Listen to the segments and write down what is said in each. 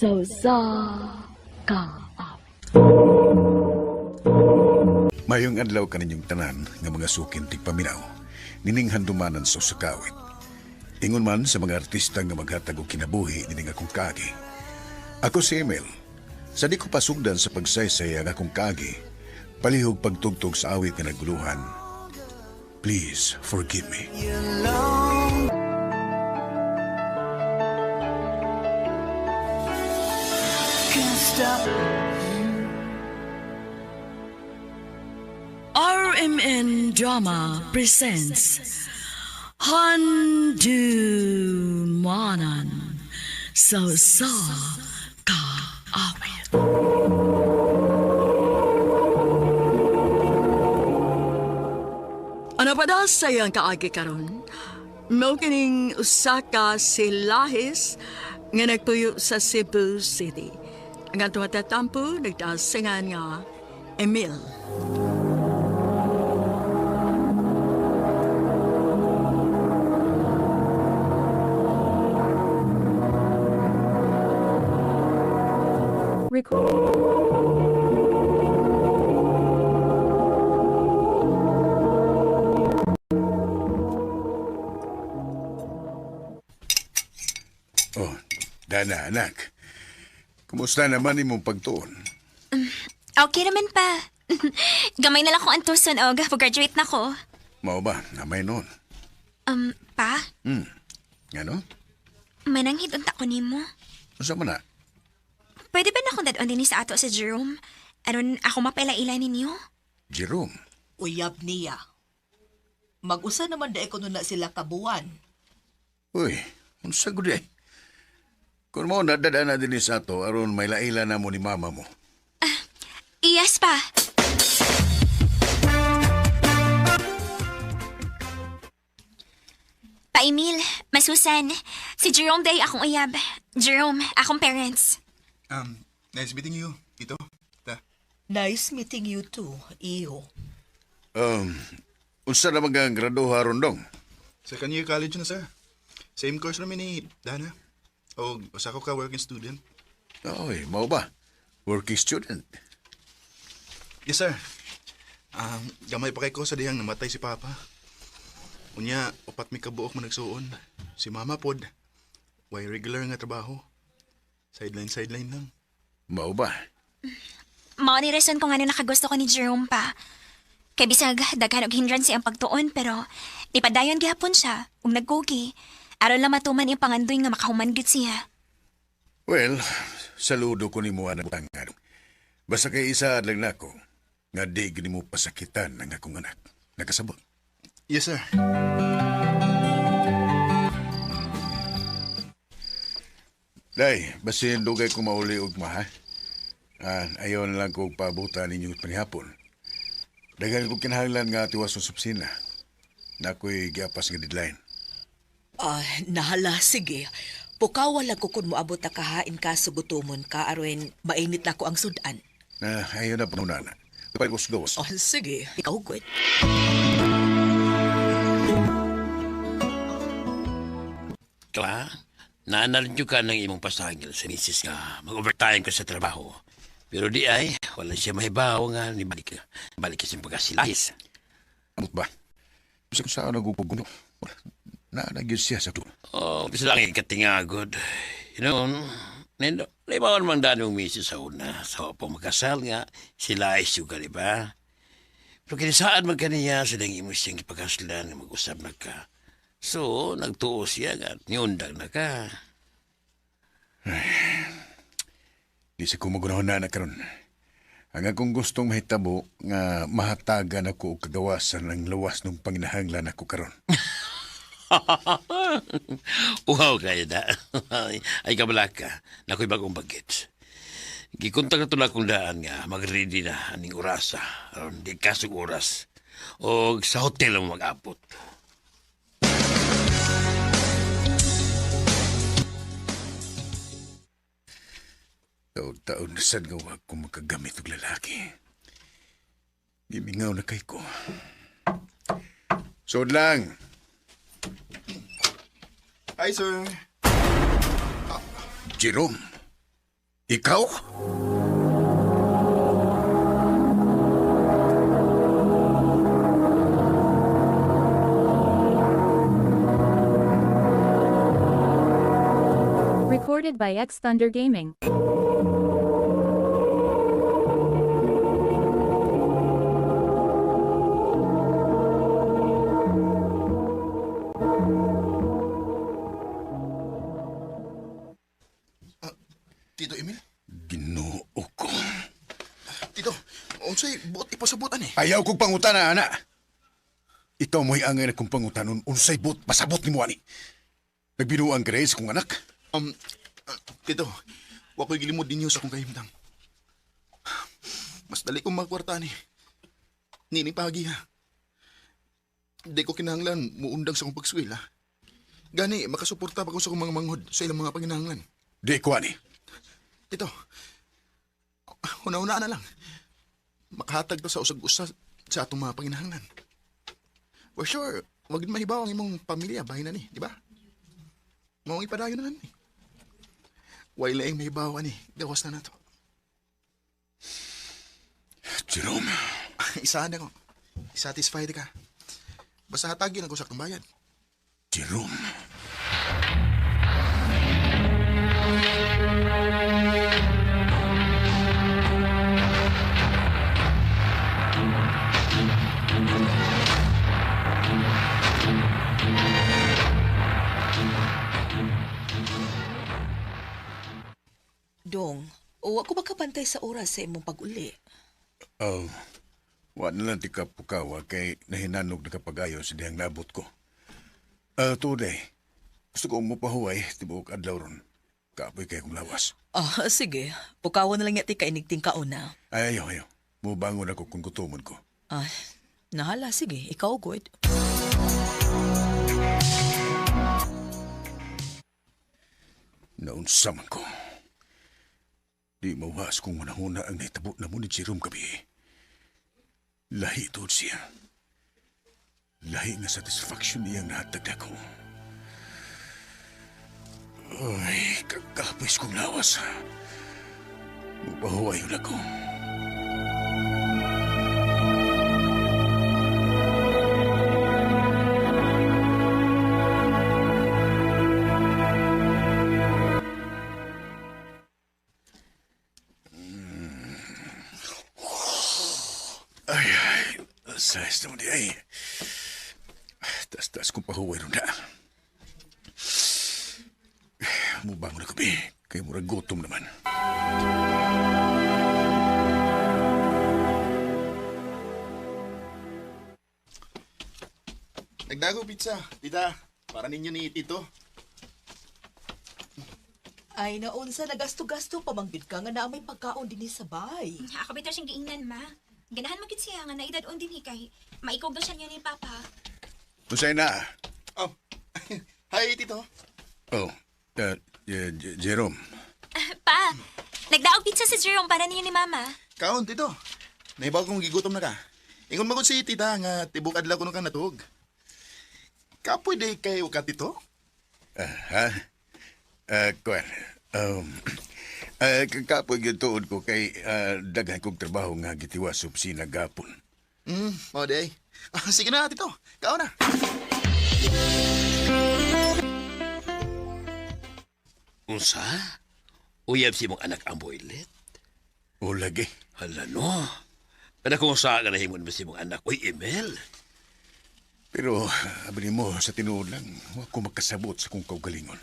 Sa usa ka awit. Mayong adlaw kaninyong tanan nga mga sukin tigpaminaw, nining handumanan sa usa ka awit. Ingon man sa mga artista nga maghatag og kinabuhi nining akong kaagi. Ako si Emil. Sa di ko pasugdan sa pagsaysay ang akong kaagi, palihog pagtugtog sa awit nga naguluhan. Please forgive me. RMN Drama presents Handumanan sa usa ka awit. Ano pa daw sa iyang kaagi karon? Mao kining usa ka silahis nga nagpuyo sa Cebu City. Ang atong matatampo nagdasingan nga Emil. Oh, Dana, anak. Kumusta naman imong pagtuon? Okay naman pa. Gamay na lang kong antuson og pag-graduate na ko. Mao ba? Namay noon. Pa, Ngano? mananghid unta ko nimo. Unsa man na? Pwede ba na akong dad-on dinhi sa ato sa Jerome? Aron ako mapaila-ila ninyo? Jerome. Uyab niya. Mag-usa naman dahil kuno na sila kabuan. Uy, unsa gud eh? Kung mo nadada na din sa ato aron may laila na mo ni mama mo. Iyas pa. Pa Emil, Masusan, si Jerome day akong uyab. Jerome, akong parents. Nice meeting you, Tito. Ta. Nice meeting you too, iho. Um, unsa na mga graduha ron dong? Second year college na, sir. Same course namin ni Dana. O, usa ko ka working student. Oy, mao ba? Working student. Yes, sir. Gamay pa kay ko sa dihang namatay si Papa. Unya, upat mi kabuok man nagsuon. Si Mama pod. Way regular nga trabaho. Sideline, sideline lang. Mao ba? Mao ni rason kung ano nakagusto ko ni Jerome pa. Kay bisag daghan og hindrance ang pagtuon pero nipadayon gihapon siya ug nagkugi. Aron lang matuman iyang pangandoy nga makahuman gyud siya. Well, saludo ko nimo anak tangan. Basta kay isa lang nako nga di gid nimo pasakitan ang akong anak. Nakasabot. Yes, sir. Day, basin dugay ko mauli og ma, ha? Ah, ayaw na lang ko pabuta ninyo panihapon. Daghan ko kinahanglan nga tiwas sa opisina. Na ako'y giapas nga deadline. Ah, nahala, sige. Pukawa lang ko kun moabot na kahain ka sugutomon ka aron mainit na ko ang sudan. Na ayaw na panuna na. Kapag gawas. Oh, sige, ikaw good. Kla, naanarin ka ng imong pasagil sa misis nga mag-overtime ka sa trabaho. Pero di ay, wala siya mahibaw nga ni balik ka. Balik ka sa pagkasilahis. Amot ba? Bisa ko saan nagpupuguno. Na nagyod siya sa tulo. Oh, bisa lang ikatingagod. You know, nindo, limawan man daan yung misis sa una. Sa po magkasal nga, sila ay suga, di ba? Pero kinisaan man kaniya, silang imo siyang ipakaslan nga mag-usap na ka. So, nagtuo siya nga, niundang na ka. Di sa kumagunahon na na karon. Ang akong gustong mahitabo nga mahatagan ako og kagawasan ang lawas ng panginahanglan ako karon. Uhaw kayo da. Ay kabala ka. Nako'y bagong bagets. Gikontak na tula kong daan nga mag-ready na aning orasa. Aron di kasog oras. O sa hotel mo mag-apot. Taon-taon na sad nga wag ko makagamit og lalaki. Gimingaw na kay ko. Sod lang. Hi, sir. Jerome. Ikaw? Recorded by X Thunder Gaming. Tito Emil? Ginoo ko. Tito, unsay buot ipasabutan eh. Ayaw kong pangutana, ana. Ikaw mo'y angay na kong pangutanon unsay buot pasabot nimo ani. Nagbinuang ka rin sa kong anak. Um, Tito, wa ko'y gilimod ninyo sa akong kahimtang. Mas dali kong magkwarta ni. Nini pagi ha. Di ko kinahanglan muundang sa akong pagswila. Gani, makasuporta pa ko sa akong mga manghod sa ilang mga panginahanglan. Di ko ani. Tito, una-una na lang. Makahatag ta sa usag-usa sa atong mga panginahanglan. For sure, wag mahibaw ang imong pamilya, bahin na ni, di ba? Maong ipadayon na ni. Way laing mahibaw ani, gawas na nato. Jerome, Isahan ako. Satisfied ka. Basta hatagin ako sa akong bayad. Jerome. Dong, wa ko makapantay sa oras sa imong pag-uli. Oh, wa na lang ti kapukawa kay nahinanog na kapagayon sa dihang nabot ko. Today, gusto ko mupahuway tibuok adlaw ron. Kapoy kay kong lawas. Ah, sige. Pukawan na lang yati kainigting kauna. Ay, ayaw, ayaw. Mubangon ako kung gutomon ko. Ah, nahala, sige. Ikaw, good. Naunsa man ko. Di mawas kung manahuna ang nahitabo na mo ni Jerome gabi. Lahi tuod siya. Lahi nga satisfaction niyang nahatag ako. Ay, kagkapis kong lawas. Magpahuway yun ako. Ay, ay, size naman di ay. Taas-taas kong pahuway ron na. Mubangon ako, be. Kaya murag gutom naman. Nagdago pizza, tita. Para ninyo ni Tito. Ay, naunsa, nagasto-gasto pamanggid ka nga na may pagkaon din sa bay. Ako bitaw siyang giingnan, ma. Ganahan man gid siya nga naidad-on din ni kay maikog daw siya niya ni Papa. Unsay na? Oh. Hi, Tito. Oh, Jerome. Pa, nagdaog pizza si Jerome para ninyo ni Mama. Kaon, Tito. Naibaw kong gigutom na ka. Ingon magod si tita nga tibok adlaw kuno ka natuog. Kapoy day kayo ka, Tito? Ah, ha? Kuan. Um, kapoy gyud tuod ko kay daghan kong trabaho nga gitiwas sa opisina gapon. O day. Ah, sige na, Tito. Kaon na. Unsa? Uyab si mong anak ang boylet? O lagi. Hala no. Kada kung sa ka nahimon mo si mong anak, uy, Emil. Pero abi mo sa tinuod lang, wa ko makasabot sa kong kaugalingon.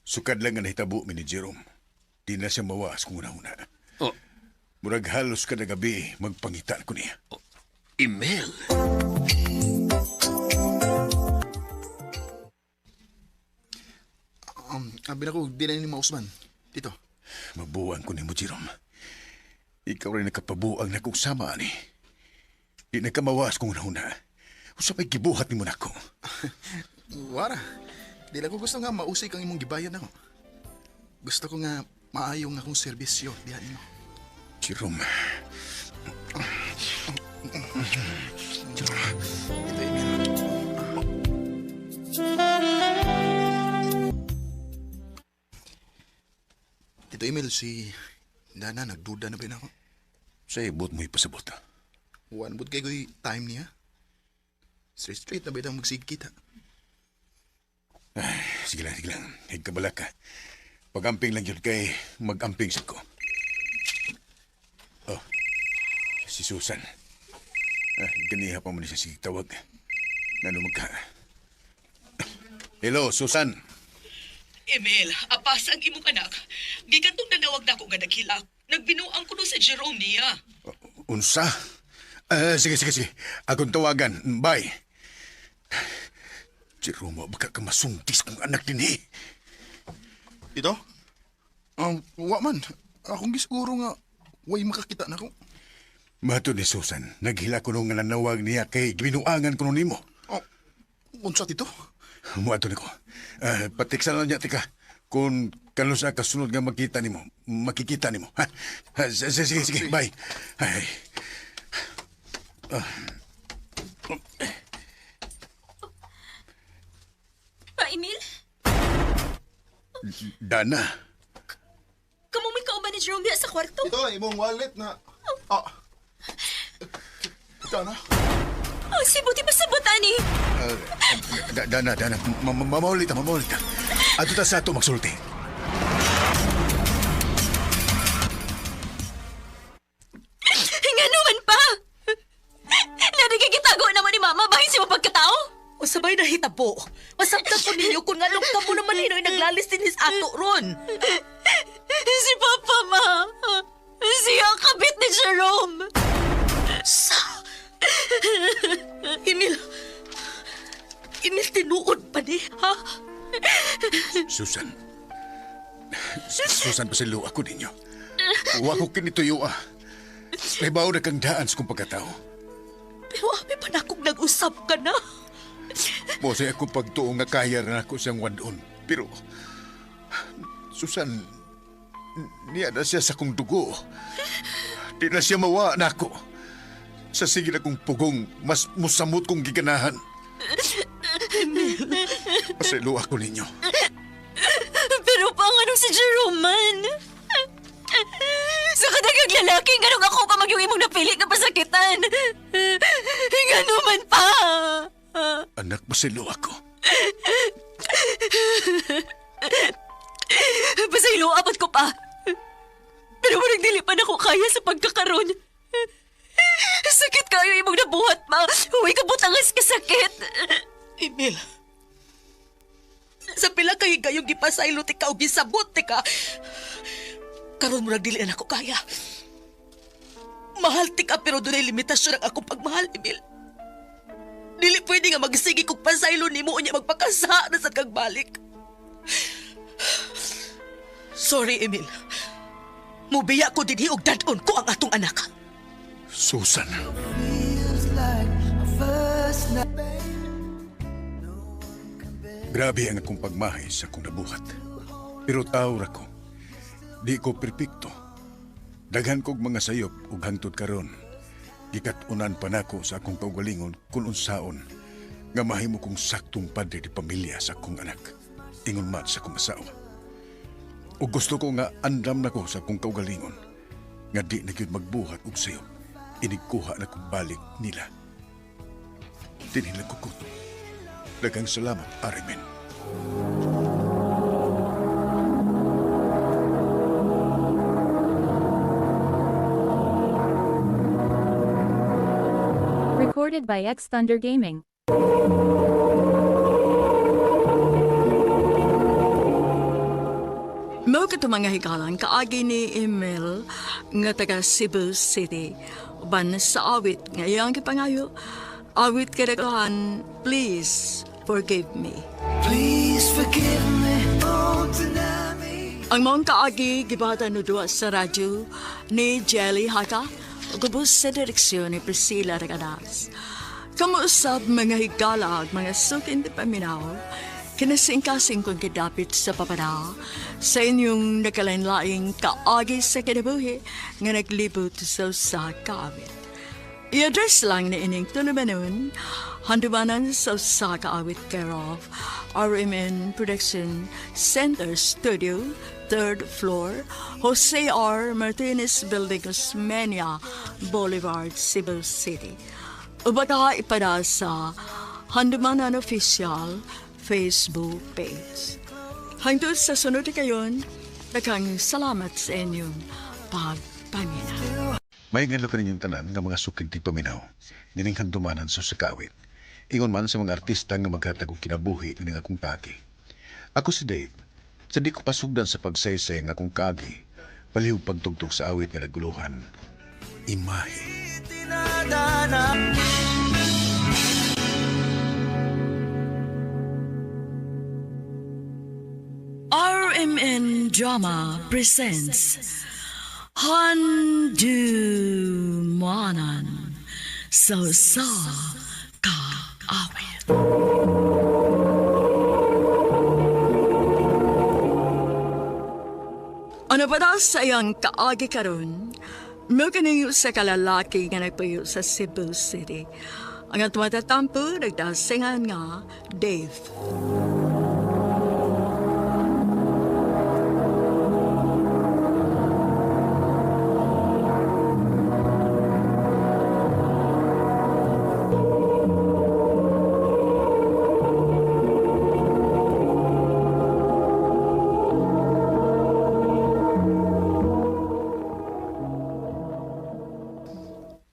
Sukad lang nga nahitabo mi ni Jerome. Di na siya mawas kung una-una. Oh, Murag halos kada gabi magpangita ko niya. oh, Emil. Abi na ko, di na ni Mausman. Tito. Mabuang ko nimo, Jerome. Ikaw rin nakapabuang na kong sama ani. Di na ka mawas kung una-una. Usa pa'y gibuhat nimo nako. Wara. Di lang ko gusto nga mausay kang imong gibayad nako. Gusto ko nga maayo nga akong serbisyo diha nimo. Jerome, Ito, Emil. Tito Emil, si Dana, nagduda na ba yun ako? Sa ibot mo ipasabot. One bud kay ko'y time niya. Straight straight na ba itang magsigkita? Sige lang, sige lang. Higkabala ka. Pag-amping lang yun kay mag-amping sa ko. Oh, si Susan. Ah, ganiha pa mo ni siya sige tawag. Ngano magka... Hello, Susan. Emil, apas ang imong anak. Gikan tong nanawag na ako nga naghilak. Nagbinuang ko no sa Jerome niya. Unsa? Ah, sige, sige, sige. Akong tawagan. Bye. Jerome, baka ka masungtis kung anak din eh. Tito? Wa man. Akong gisiguro nga, way makakita na ko. Mato ni Susan, naghila ko nung nanawag niya kay ginuangan ko nung nimo. Oh, unsa tito? Muadto niko. Uh, patiksan lang niya, tika. Kung kano sa kasunod nga makita nimo, makikita nimo. Ha? Ha, sige, sige, sige. Bye. Ay. Pa, Emil? Dana. Kamo may kauban ni Jerome diha sa kwarto? Tito, imong wallet na... Ah. Dana? Oh, si buti pa sa botani. Dana, Dana. Mamaulit, mamaulit. Ato ta sa ato magsulti. Nga naman pa! Narigigitago naman ni Mama bahin si mapagkatao. O sabay nahitabo. Masabtan ko ninyo kung nganong kamo naman hinoy naglalis din his ato ron. Si Papa, Ma. Siya ang kabit ni Jerome. Sa... Emil... Emil, tinuod pa ni, ha? Susan. Susan, pasilo ako ninyo. Wa ko kinituyo ah. May bao na kang daan sa kong pagkatao. Pero abi pa na kung nag-usap ka na. Mo sa akong pagtuo nga kaya na ako siyang wadon. Pero, Susan, niya na siya sa kong dugo. Di na siya mawa na ako. Sa sige na kong pugong, mas musamot kong giganahan. Pasilo ako ninyo. Pero pa anong si Jerome man? Sa kadagang lalaki, ganong ako pa magyong imong napili nga pasakitan. Ngano man pa. Anak, pasilo ako. Pasaylo, apat ko pa. Pero murag dili pa nako kaya sa pagkakaron. Sakit kayo imong nabuhat pa. Huwag ka butangas ka sakit. Emil, sa pila kay gayong gipasaylo ti ka o gisabot ti ka, karon murag dili na nako kaya. Mahal ti ka pero dunay limitasyon ang akong pagmahal, Emil. Dili pwede nga magsige kog pasaylo nimo unya magpakasa na sa kag balik. Sorry, Emil. Mubiya ko dinhi og dad-on ko ang atong anak. Susan. Grabe ang akong pagmahay sa akong nabuhat. Pero tao ra ko. Di ko perpekto. Daghan kog mga sayop ug hangtod karon. Gikat-unan pa nako sa akong kaugalingon kung unsaon nga mahimo kong saktong padre di pamilya sa akong anak. Ingon man sa akong asawa. Ug gusto ko nga andam nako sa akong kaugalingon nga di na gyud magbuhat og sayop. Inigkuha na kong balik nila. Dinhi lang ko kuto. Daghang salamat, Arimen. Recorded by X Thunder Gaming. Mao kato mga higalan kaagi ni Emil nga taga Cebu City. Uban sa awit nga iyang gipangayo, awit kadaghan, please forgive me. Please forgive me, don't deny me. Ang mong kaagi gibata no duwa sa radyo ni Jelly Haka ug ubos sa direksyon ni Priscilla Regadas. Kamuusab mga higala ug mga sukin di paminaw, kinasingkasing kong kidapit sa papada sa inyong nakalain-laing kaagi sa kinabuhi nga naglibot sa usa ka awit. I-address lang ni ining tulumanon, handumanan sa usa ka awit care of RMN Production Center Studio, 3rd floor, Jose R. Martinez Building, Osmeña Boulevard, Cebu City. Ubata ipada sa Handumanan Official Facebook page. Hangtod sa sunod kayon, daghang salamat sa inyong pagpaminaw. May ngalo kaninyong tanan nga mga sukig ti paminaw, nining handumanan sa sakawit. Ingon man sa mga artista nga maghatag og kinabuhi nining akong kagi. Ako si Dave. Sa di ko pasugdan sa pagsaysay nga akong kagi, palihog pagtugtog sa awit nga naguluhan. Imahe. RMN Drama presents Handumanan sa sa kaawit. Ano pa daw sa iyang kaagi karon? Mo kini sa kalalaki nga nagpayo sa Cebu City. Ang tumatatampo nagdasingan nga Dave.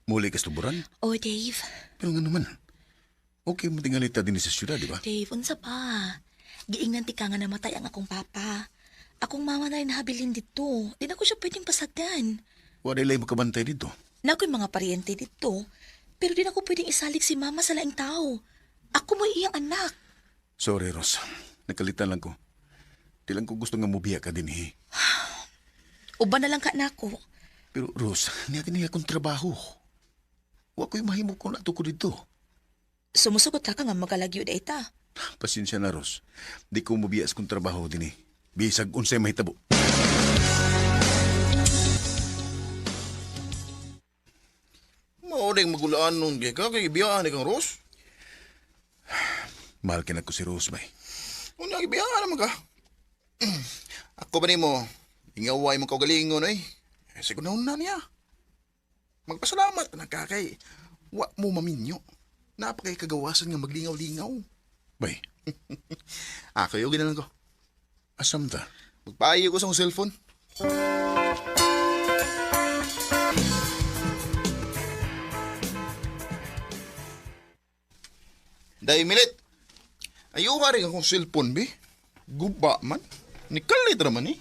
Muli ka sa tuburan? Oh, Dave. Pero nga naman, okay mo tingalita din sa syudad, di ba? Dave, unsa pa? Giingnan ti ka nga namatay ang akong papa. Akong mama na rin nahabilin dito. Di na ko siya pwedeng pasagdan. Wala ilay makabantay dito. Na ako'y mga paryente dito. Pero di na ko pwedeng isalig si mama sa laing tao. Ako mo iyang anak. Sorry, Ros. Nakalitan lang ko. Di lang ko gusto nga mubiya ka din, eh. Uban na lang ka nako. Pero, Ros, niya kini akong trabaho. Wa ko'y mahimo kung nato ko dito. Sumusugot ka ka nga magalagyo da ita. Pasensya na, Ros. Di ko mubiya sa kong trabaho din, eh. Bisag unsay mahitabo. Maoring magulaan nun kay ka kay ibiyaan kang Ros. Mahal ka na ko si Rose, bay. Unya ibiyaan naman ka. Ako ba nimo? Ingaway mo kaugalingon oy. Eh, siguro na niya. Magpasalamat na ka kay wa mo maminyo. Napakay kagawasan nga maglingaw-lingaw. Bay, Ako yung ginalan ko. asam ta? Magpaayo ko sa akong cellphone. Dahil milit. Ayaw ka rin akong cellphone, bi. Guba man. Nikalit raman eh.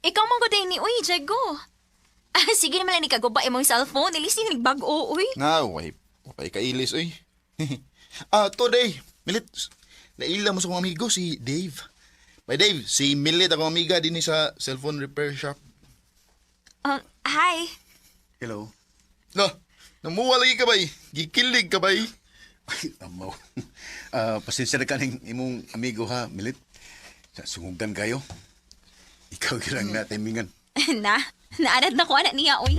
Ikaw man ko ni uy, Jago. Ah, sige naman lang ni kaguba imong cellphone. Ilis ni nagbag-o, uy. Na, way. Wapay kailis, oy. Today, Milit, naila mo sa akong amigo, si Dave. By Dave, si Milit akong amiga din eh sa cellphone repair shop. Hi. Hello. No, namuha lagi ka bay. Gikilig ka bay. Ay, amaw. Pasensya na ka ning imong amigo ha, Milit. Sa sungugan kayo. Ikaw lang na timingan. Na, naanad na ko anak niya, uy.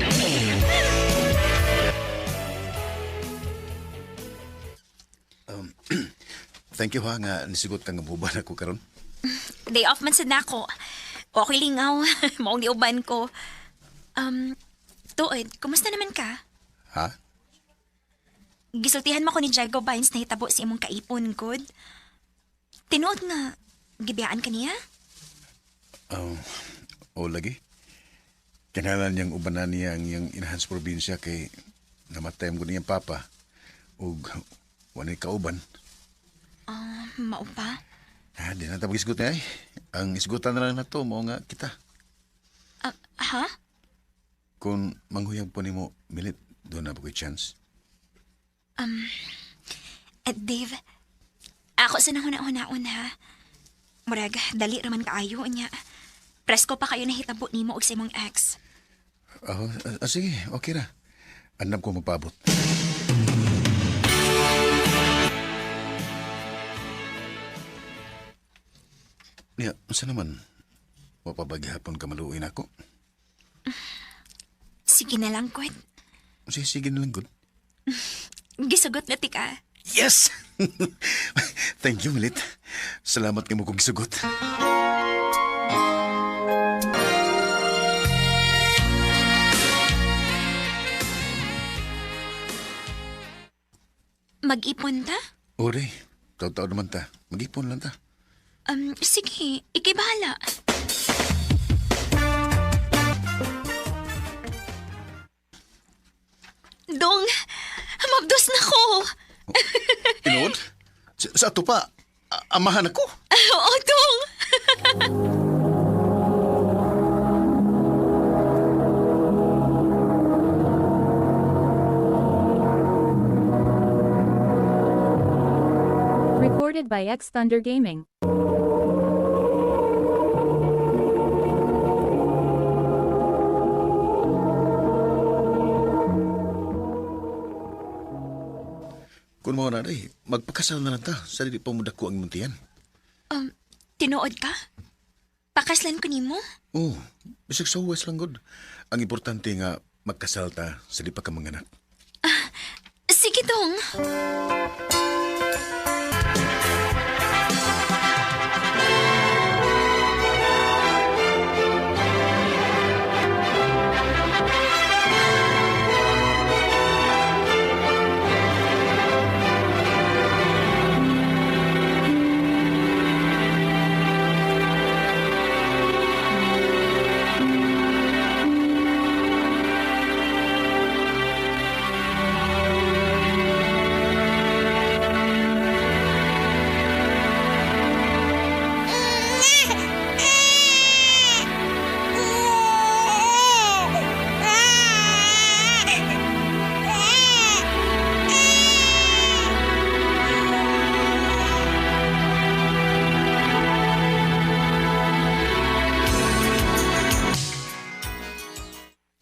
Thank you ha nga nisigot ka nga buban ako karon. Day off man sad nako. Okay lingaw. Maong niuban ko. Um, Tuod, kumusta naman ka? Ha? Gisultihan mo ko ni Jago Bynes na hitabo sa imong kaipon, good. Tinuod nga, gibiyaan ka niya? Oh, o lagi. Kinalan niyang ubanan niya ang iyang inahan sa probinsya kay namatay mo niyang papa ug wanay kauban. Mao pa? Ha, di na ta magisgot niya ay. Ang isgutan na lang na to, mao nga kita. Ah, ha? Kung manghuyag po nimo, Milit, doon na ba ko'y chance? Dave, ako sa nahuna-hunaon ha. Murag, dali raman kaayo niya. Presko pa kayo nahitabo nimo og sa imong ex. Oh, sige, okay ra. Andam ko magpaabot. Ya, unsa naman? Wapabaghapon ka maluoy nako. Sige na lang, Kwet. Sige, sige na lang, good. Gisugot na tika. Yes! Thank you, Milit. Salamat kay mo kong gisugot. Mag-ipon ta? Ore, taw-taw naman ta. Mag-ipon lang ta. Sige, ikay bahala. Dong, mabdos na ko. Tinuod? Sa ato pa, amahan ako. Oo, Dong. Recorded by X Thunder Gaming. Kung mo na day, magpakasal na lang ta. Sa di pa mo dako ang muntian. Tinuod ka? Pakaslan ko nimo? Oh, bisag sa huwas lang god. Ang importante nga magkasal ta sa di pa ka manganak. Sige, Dong.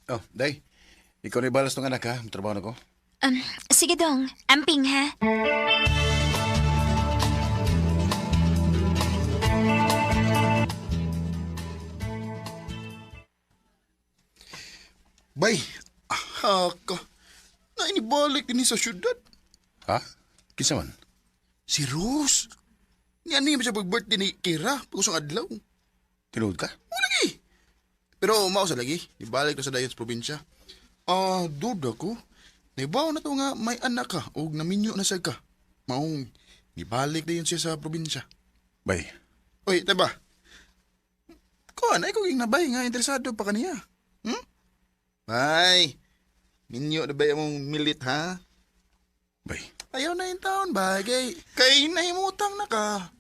Oh, day. Ikaw na balas ng anak ha. Trabaho na ko. Sige, Dong. Amping, ha? Bay, aha ka. Nainibalik din sa syudad. Ha? Kinsa man? Si Rose. Ni ano yung siya pag-birthday ni Kira pag usang adlaw. Tinuod ka? O lagi. Pero mao sa lagi, nibalik na sa dayon sa probinsya. Ah, duda ko. Naibaw na to nga may anak ka og naminyo na sad ka. Maong nibalik dayon siya sa probinsya. Bay, Oy, taba. Kuan ay ko ging nabay nga interesado pa kaniya. Hmm? Bay. Minyo na ba among milit ha? bay. Ayaw na yung taon ba? Kay, kay nahimutang na ka.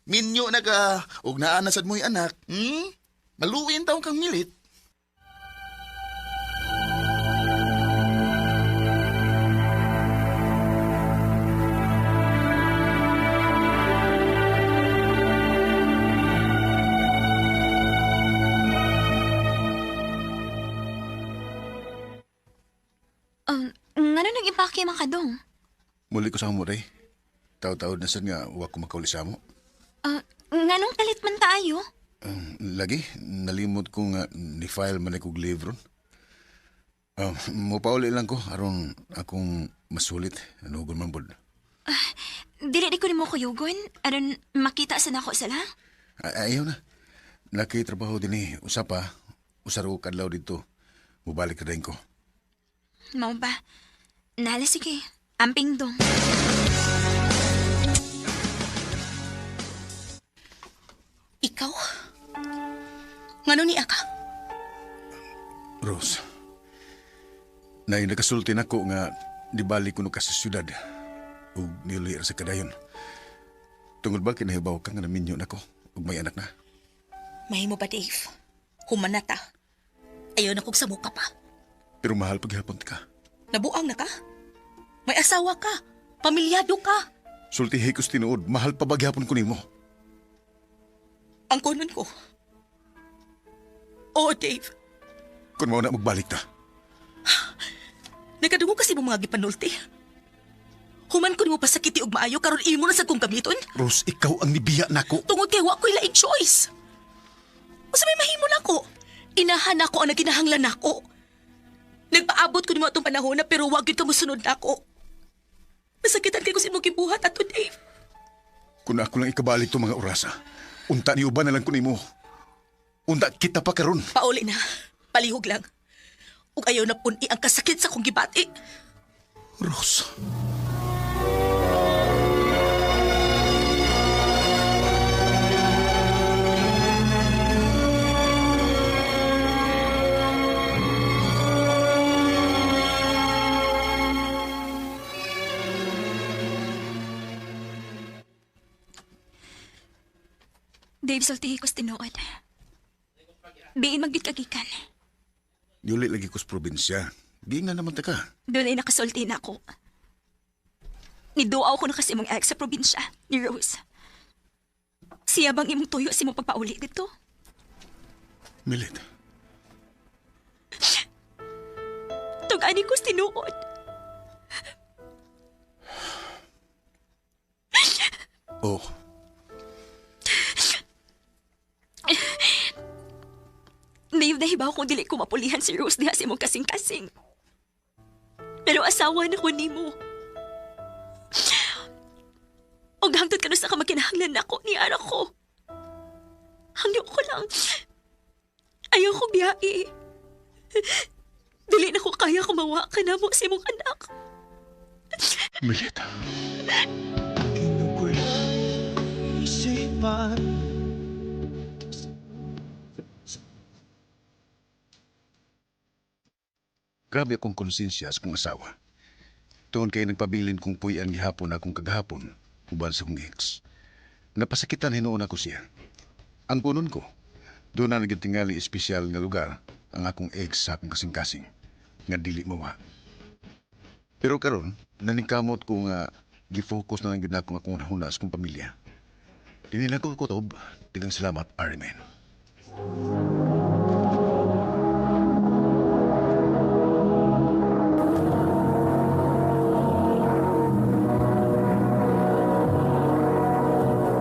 Minyo na ka. Ug naa na sad mo'y anak. Hmm? Maluin taon kang milit. Ngano nag-impake man ka, Dong? Muli ko sa amo, day. Taw-taod na sad nga wa ko makauli sa amo. Nganong kalit man tayo? Lagi, nalimot ko nga ni-file man kog leave ron. Mopauli lang ko aron akong masulit. Ano man bod. Dili di ko nimo kuyugon aron makita sa nako sila. Ayaw na. Nakitrabaho din eh. Usa pa. Usa ra ko kadlaw dito. Mubalik na din ko. Mao ba? Nala sige. Amping dong. Ikaw? Ngano niya ka? Rose, nay nakasulti nako nga dibalik ko no ka sa syudad ug niuli ra sa kadayon. Tungod ba kinahibaw ka nga naminyo nako ug may anak na? Mahimo ba, Dave? Human na ta. Ayaw na kong samuka pa. Pero mahal paghapon ka. Nabuang na ka? May asawa ka. Pamilyado ka. Sultihi ko sa tinuod, mahal pa ba gihapon ko nimo? Ang kunon ko. Oo, Dave. Kung mao na magbalik ta. Nagkadungog kasi mo mga gipanulti. Human ko nimo pasakiti og maayo karon imo na sa kong gamiton. Rose, ikaw ang nibiya nako. Tungod kay wa ko'y laing choice. Usa may mahimo nako. Inahan nako ang naginahanglan nako. Nagpaabot ko nimo atong panahon na pero wa gyud ka mosunod nako. Masakitan kay ko sa imong gibuhat ato, Dave. Kung ako lang ikabalik to mga orasa, unta ni uban na lang ko nimo. Unta kita pa karon. Pauli na. Palihog lang. Ug ayaw na puni ang kasakit sa kong gibati. Rose. Dave, sultihi ko sa tinuod. Biin magyud kagikan. Niuli lagi ko sa probinsya. Giingnan naman ta ka. Doon ay nakasulti na ako. Niduaw ko na kasi imong ex sa probinsya, ni Rose. Siya bang imong tuyo sa imong pagpauli dito? Milit. Tug-ani ko sa tinuod. Oh, Dave, nahibaw kung dili ko mapulihan si Rose diha sa imong kasing-kasing. Pero asawa na ko nimo. Og hangtod ka sa kamakinahanglan nako ni ara ko. Hangyo ko lang. Ayaw ko biyai. Dili na ko kaya kumawa ka na mo sa imong anak. Milit. Isipan. Grabe akong konsensya sa kong asawa. Tuon kay nagpabilin kong puy-an gihapon akong kagahapon, uban sa kong ex. Napasakitan hinuon ako siya. Ang punon ko, doon na nagtingali espesyal nga lugar ang akong ex sa akong kasing-kasing, nga dili mawa. Pero karon, naningkamot ko nga gifocus na lang gyud nako akong huna sa kong pamilya. Dili na ko kutob, tigang salamat, Arimen.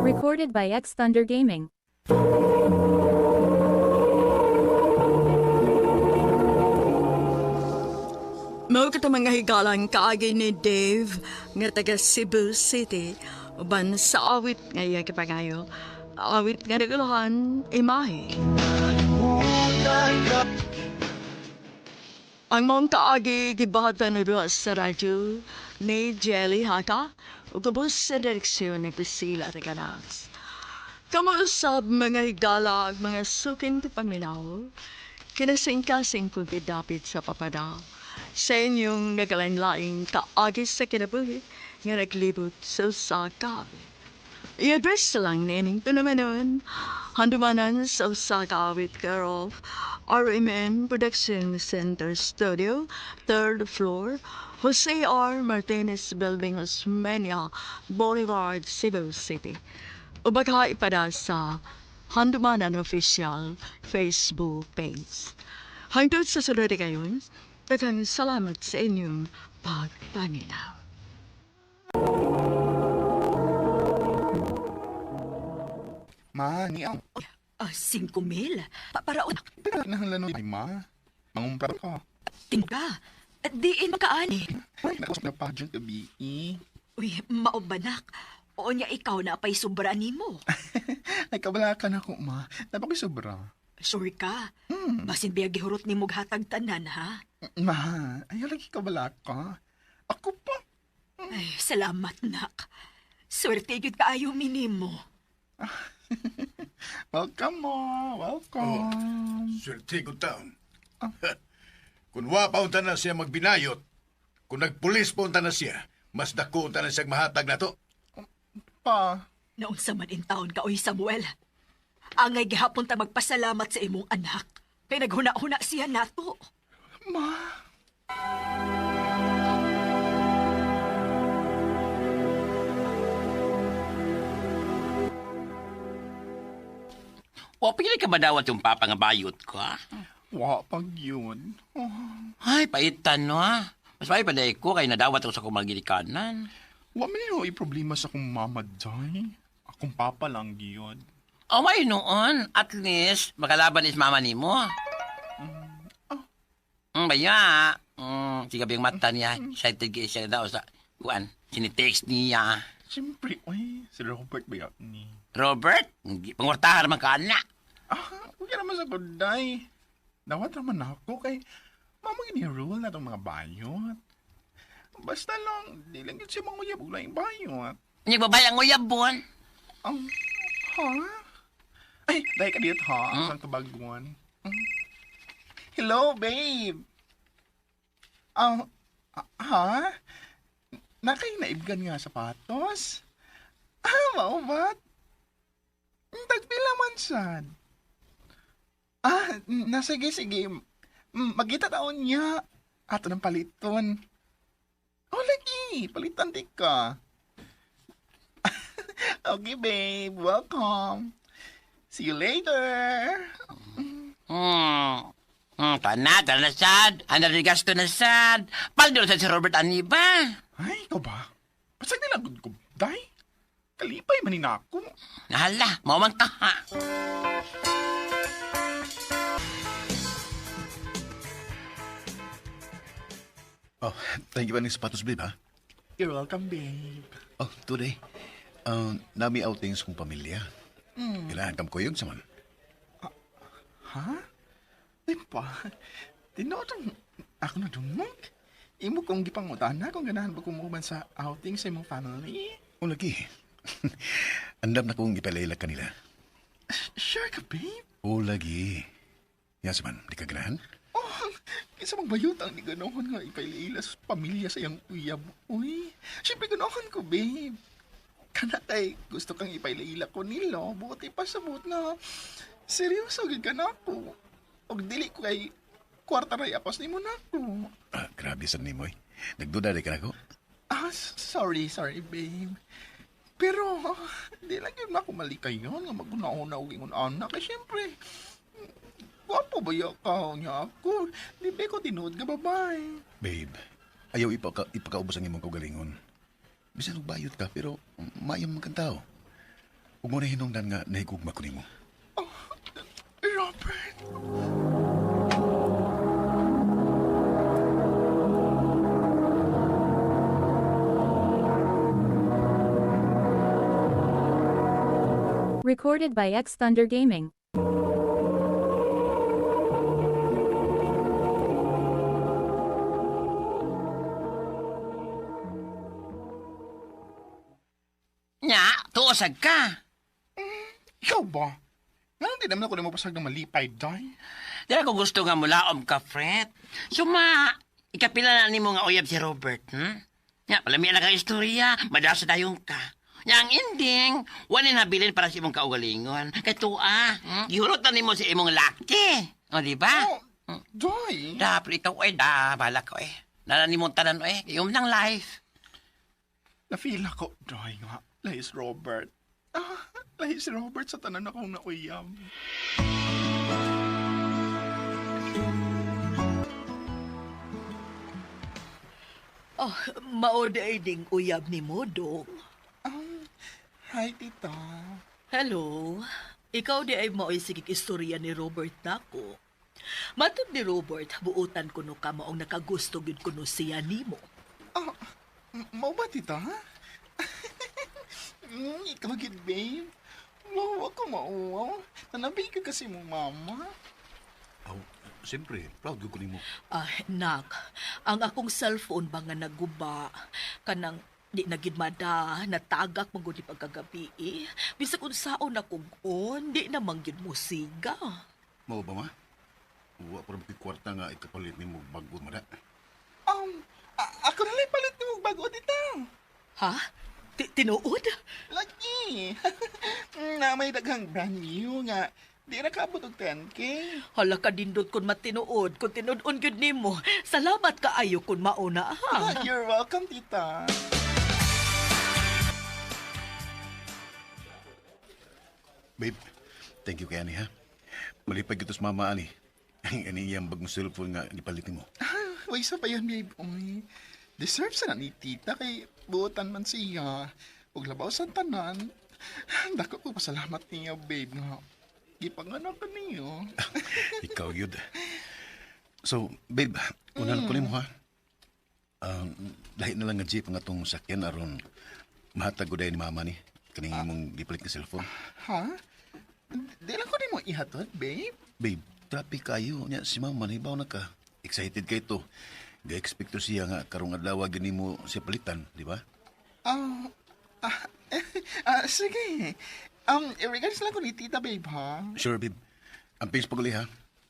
Recorded by X Thunder Gaming. Mao kato mga higalang kaagi ni Dave nga taga Cebu City uban sa awit nga iya kipangayo. Awit nga naguluhan, imahe. Ang mong kaagi gibahatan na duha sa radyo ni Jelly Haka ug ubos sa direksyon ni Priscilla Reganas. Kamausab mga higala ug mga suking paminaw, kinasingkasing kong gidapit sa papada sa inyong nagalain-laing kaagi sa kinabuhi nga naglibot sa usa ka awit. I-address lang nining tunamanon, handumanan sa usa ka awit care of RMN Production Center Studio, 3rd floor, Jose R. Martinez Building, Osmeña Boulevard, Cebu City. O baka ipada sa Handumanan Official Facebook page. Hangtod sa sunod kayon, daghang salamat sa inyong pagpaminaw. Ma, ni ang Ah, 5,000. Para kinahanglan ay ma. Mangumpra ko. tingka. At diin makaani. Ay, nakusap na pageant gabi. Eh. Uy, maubanak. O niya ikaw na pa'y sobra nimo. Ay, kabalakan ako, ma. Napakoy sobra. Sure ka? Basin biya gihurot ni hatag tanan, ha? Ma, ayaw lagi kabalaka. Ako pa. Ay, salamat, nak. Swerte gyud kaayo minimo. Welcome, ma. Welcome. Swerte ko taon. Kung wa pa unta na siya magbinayot, kung nagpulis pa unta na siya, mas dako unta na siya mahatag na to. Pa. Naunsa man in taon ka, oy Samuel. Angay gihapon ta magpasalamat sa imong anak. Kay naghuna-huna siya nato. Ma. O, pili ka ba dawat yung papa nga bayot ko, ha? Wa pag yun. Oh, Ay, paitan, no, ha? Mas may panday ko kay nadawat ako sa kumagilikanan. wa man yun problema sa akong mama, day. Akong papa lang yun. O, may noon. At least, makalaban is mama ni mo. Baya. Sige yung mata niya. Excited kayo siya daw sa, kuan, sinitext niya. Siyempre, uy, si Robert ba yun ni? Robert, pangwartahan naman ka na. Ah, huwag naman sa kuday. Dawat naman ako kay mama gini rule na itong mga bayot. Basta lang, di lang yun siya manguyab og laing bayot. Hindi ba bayang uyabon? Ha? Ay, dahil ka dito ha? Hmm? Ang kabaguan. Hello, babe. Ha? Nakay naibgan nga sapatos? Ah, mao ba? Tagpila man. man sad? Ah, na sige, sige. Magkita taon niya. Ato ng paliton. Oh, lagi. Palitan di ka. Okay, babe. Welcome. See you later. Hmm. Tana, tana sad. Ano rin gasto na sad. Paldo sa si Robert Aniba. Ay, ikaw ba? Pasag nila gud ko, day. Kalipay man ni nako. Nahala, maumang ka ha. Oh, thank you pa ng sapatos, babe, ha? You're welcome, babe. Oh, today, nami outings kong pamilya. Kailangan kam ko yun sa man. Ha? Di ba? Tinuod ang ako na dumog. Imo kong gipangutana kung ganahan ba kumuban sa outing sa imong family. O lagi. Andam na kong ipalayla kanila. Sure ka, babe? O lagi. Nga sa man, di ka ganahan? Oh, kinsa mang bayot ang di ganoon nga ipaila sa pamilya sa iyang uyab. Uy, syempre ganoon ko, babe. Kana kay gusto kang ipaila ko nilo, buti pa sa buot nga. Seryoso gid ka na ako. Og dili ko kay kwarta ray apas nimo na ako. Ah, grabe sa nimo eh. Nagduda di ka na ko. Ah, sorry, sorry, babe. Pero, di lang yun ako malikayon nga maguna-una og ingon anak. Kay syempre, gwapo ba ya ka niya ako? Di ba ko tinuod nga babae? Babe, ayaw ipakaubos ang imong kaugalingon. Bisan og bayot ka, pero maayo man kang tao. Ug mo na hinungdan nga nahigugma ko nimo. Oh, Robert. Recorded by X Thunder Gaming. Nya, tuosag ka. Ikaw ba? Nga di naman ako na mapasag ng malipay, day. Di ako gusto nga mulaom ka, Fred. Suma, ikapila na nimo nga uyab si Robert, hmm? Nya, palami na kang istorya, madasa tayong ka. Nya, ang ending, wala nabilin para sa imong kaugalingon. Kay tuwa, Gihurot na nimo si imong laki. O, di ba? Oh, day. Da, pero ikaw ay da, bahala ko eh. Nala nimo tanan eh, iyong ng life. Na-feel ako, day nga. Lahis Robert. Ah, lahis Robert sa tanan akong nauyam. Oh, mao di ding uyab ni mo, dong. Hi, tita. Hello. Ikaw di ay mao'y sigig istorya ni Robert nako. Matod ni Robert, buutan kuno ka maong nakagusto gyud kuno siya nimo. Ah, mao ba, tita? Ikaw gid, babe. Wow, ako mauwaw. Nanabi ka kasi mong mama. Oh, siyempre, proud ko nimo. Ah, nak, ang akong cellphone ba nga naguba kanang di na gid mada, natagak man gud ni pagkagabi eh. Bisag unsaon akong on, di na man gyud mo siga. Mao ba ma? Wa pa rin kwarta nga ikapalit nimo bago mada. Ako na lang palit nimo bago, tita. Ha? Tinuod? Lagi. Na may daghang brand new nga. Di na kaabot og 10K. Hala ka dindot kun matinuod, kun tinud-on gyud nimo. Salamat kaayo kun mauna ha. Ah, you're welcome, tita. Babe, thank you kay ani ha. Malipay gito sa mama ani. Ang ani iyang bagong cellphone nga gipalit nimo. Ah, way sa pa yun, babe. Uy, deserve sa na ni tita kay buotan man siya. Ug labaw sa tanan. Dako ko pasalamat niya, babe, nga. Gipanganak ka niyo. Ikaw yun. So, babe, unan ko nimo ha. Lahi na lang nga jeep nga atong sakyan aron mahatag ko ni mama ni kaning imong gipalit nga cellphone. Ha? Di lang ko nimo ihatod, babe. Babe, traffic kayo nya si mama nahibaw na ka. Excited kay to. Ga-expect to siya nga karong adlaw gani mo siya palitan, di ba? Ah, ah, sige. Regards lang ko ni tita, babe, ha? Sure, babe. Ang pings paguli ha.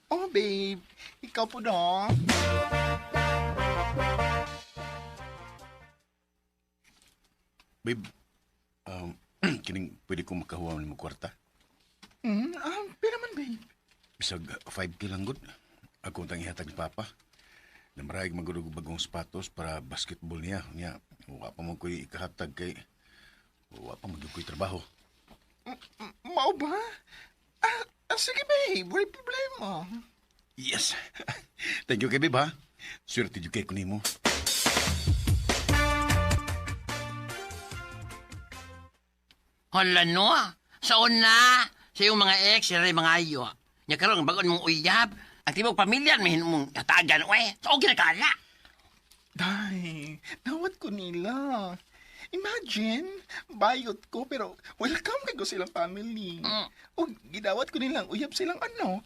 Oh, babe. Ikaw po do. Babe, kining pwede ko makahuwa nimo kwarta. Pila man, babe. Bisag 5K lang gud. Ako tang ihatag ni Papa. Namaraig man gud og bagong sapatos para basketball niya. Niya, wa pa mo ko'y ikahatag kay wa pa man gyud ko'y trabaho. Mao ba? Sige, babe. Wala problema. Yes. Thank you kay babe, ha. Swerte jud kay ko nimo. Hala no, sa una, sa iyong mga ex, sila rin mga ayo. Nya karon bagon mong uyab, ang tibok pamilya may mong hatagan oy. Sa og ginakala. Day, nawat ko nila. Imagine, bayot ko pero welcome kay ko silang family. O gidawat ko nilang uyab silang anak.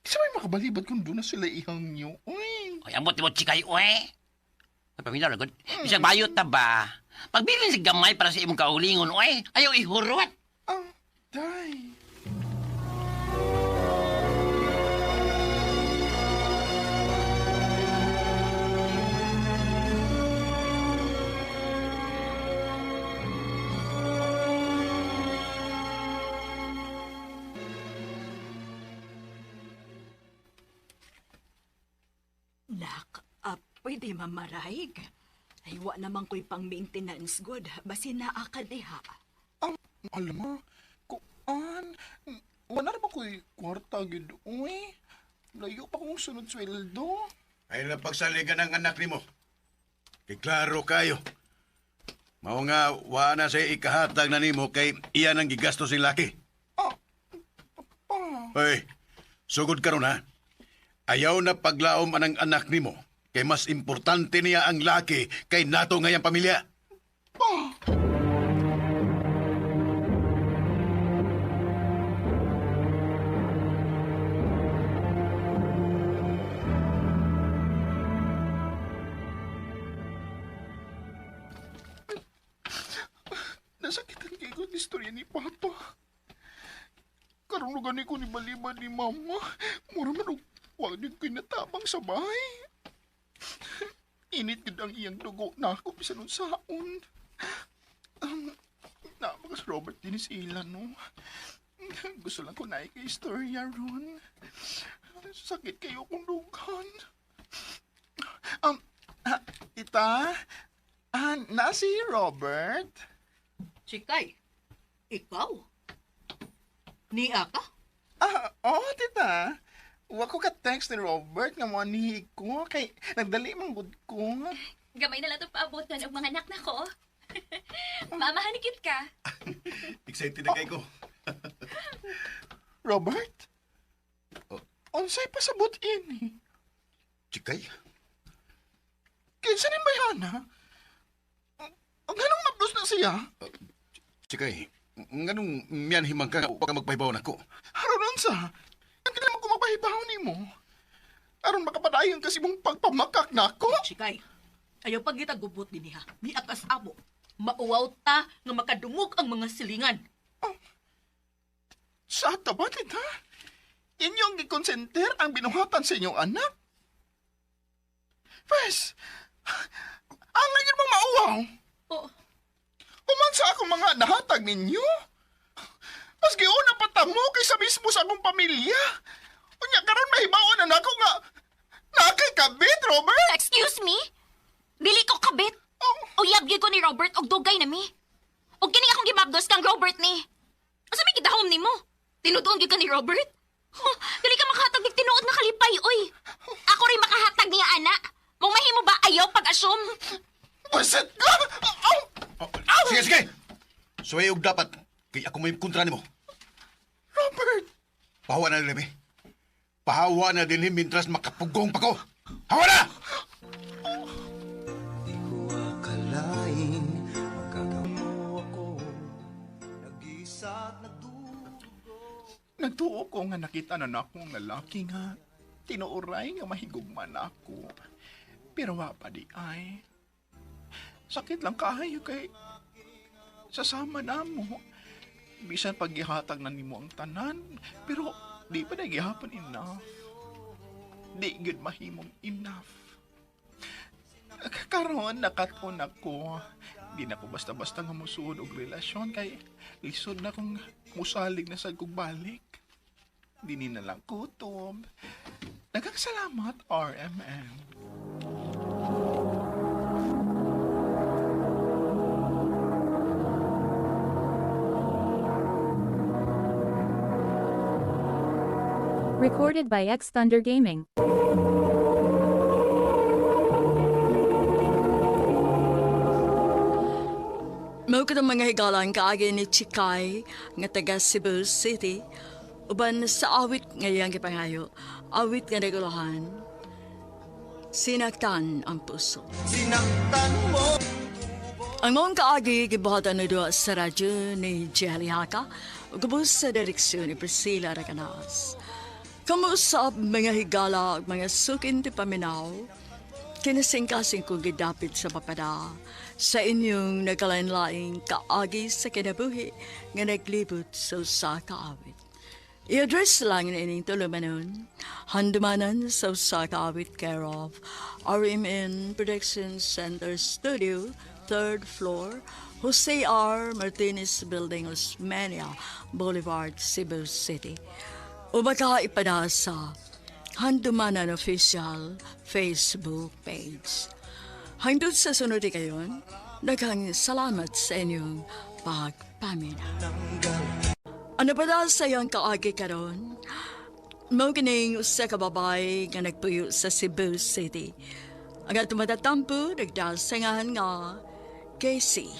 Sa may makabalibad kung doon na sila ihang nyo. Uy, Oy, ambot mo chikay oy. Ay, pamilya ra gud. Bisag bayot ta ba? Pagbilin sa gamay para sa imong kaulingon oy, ayaw ihurot. ah, day. Nak, pwede mamaraig. Ay, wa naman ko'y pang maintenance good. Basin naa ka diha. Alam mo, kuan, wala na ba ko'y kwarta gid, uy? Layo pa kong sunod sweldo. Ay na pagsaligan ang anak nimo. Kay klaro kayo. Mao nga wa na say ikahatag na nimo kay iyan ang gigasto sing laki. Ah, pa. Hoy, sugod karon ha. Ayaw na paglaom anang anak nimo kay mas importante niya ang laki kay nato ngayang pamilya. Pa. Nasakitan kay ko ang istorya ni Papa. Karon gani ko ni baliba ni Mama. Mura man og wa gyud ko'y natabang sa bahay. Init gud ang iyang dugo na ako bisan unsaon. Naa si Robert din sila, no? Gusto lang ko na kay istorya ron. Sakit kayo kung dughan. Um, tita, na si Robert? Chikay, ikaw? Niya ka? Oh, tita. Wa ko ka-text ni Robert nga mo ko kay nagdali man gud ko. Gamay na lang itong paabotan og mga anak na ko. Mama, hanikit ka. Excited na kay ko. Robert? Oh. Unsay pasabot ini? Chikay, Kinsa ni bayana? Ang ganong mablos na siya? chikay. Nganong miyan himang ka wa ka magpahibaw nako. Aron unsa? Ang kailangan ko mapahibaw nimo. Aron makapadayon kasi mong pagpamakak nako. Chikay, ayaw pagita gubot din niya. Ni akas amo. Mauwaw ta nga makadungog ang mga silingan. Sa ba, tita? Inyong gikonsenter ang binuhatan sa inyong anak? Pwes, ang ngayon mong mauwaw. Oh, Human sa akong mga nahatag ninyo. Mas giuna pa tamo kaysa mismo sa akong pamilya. Unya karon mahibaon na nako nga nakay kabit, Robert. Excuse me? Dili ko kabit. Oh. Uyab gyud ko ni Robert og dugay na mi. Og kini akong gibabdos kang Robert ni. Asa may gidahom nimo? Tinutuon gyud ka ni Robert? Huh, dili ka makahatag og tinuod nga kalipay oy. Ako rin makahatag niya ana. Mong mahimo ba ayaw pag-assume? Buset ka! Oh, Oh, sige, sige. Suway og dapat kay ako may kontra nimo. Robert! Pahawa na din, eh. Pahawa na din mintras makapugong pa ko. Hawa na! Di ko akalain magagawa mo ako. Nag-isa at nagdurugo. Nagtuo ko nga nakita na nako ang lalaki nga tinuoray nga mahigugma na ako. Pero wa pa di ay. Sakit lang kaayo kay sasama na mo. Bisan paggihatag na nimo ang tanan, pero di pa na gihapon enough. Di gyud mahimong enough. Karon nakat-on ako. Di na ko basta-basta nga musuod og relasyon kay lisod na kung Musalig na sad kog balik. Dini na lang kutob. Daghang salamat, RMN. Recorded by X Thunder Gaming. Mao katong mga higalang kaagi ni Chikay nga taga Cebu City uban sa awit nga iyang gipangayo, awit nga nagulahan. Sinaktan ang puso. Sinaktan mo. Ang maong kaagi gibuhatan na duha sa radyo ni Jelly Haka ug gubos sa direksyon ni Priscilla Raganas. Kamuusap mga higala ug mga sukin ti paminaw, kinasingkasing kong gidapit sa papada sa inyong nagkalain-laing kaagi sa kinabuhi nga naglibot sa usa ka awit. I-address lang na ining tulumanon, handumanan sa usa ka awit care of RMN Production Center Studio, 3rd floor, Jose R. Martinez Building, Osmeña Boulevard, Cebu City. O baka ipada sa Handumanan Official Facebook page. Hangtod sa sunod kayon, daghang salamat sa inyong pagpamina. Ano pa daw sa iyong kaagi karon? Mao kining usa ka babae nga nagpuyo sa Cebu City. Ang atong matatampo, nagdasangan nga Casey.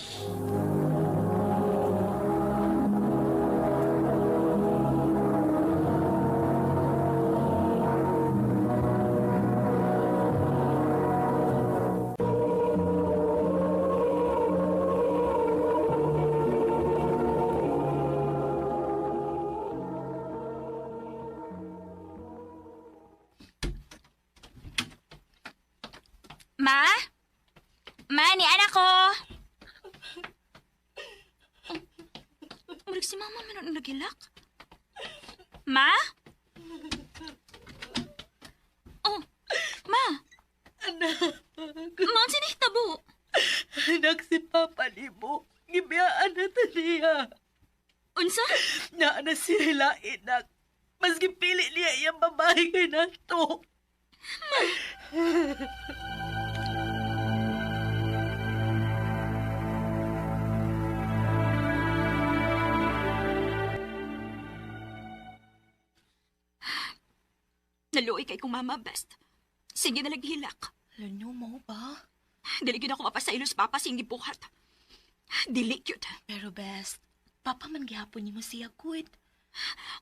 Ma? Ma, ni anak ko. Murag si mama man ang nagilak. Ma? Oh, ma. Anak. Ma, ang sinihitabo. Anak, si Papa ni mo. Gibiyaan na ta niya. Unsa? Naa na siya lain, anak. Mas gipili niya iyang babae kay nato. Ma. Naluoy kay kong mama, best. Sige na naghilak. Alam mo ba? Dili gyud ako mapasailos papa sing gibuhat. Dili gyud. Pero best, papa man gihapon nimo siya good.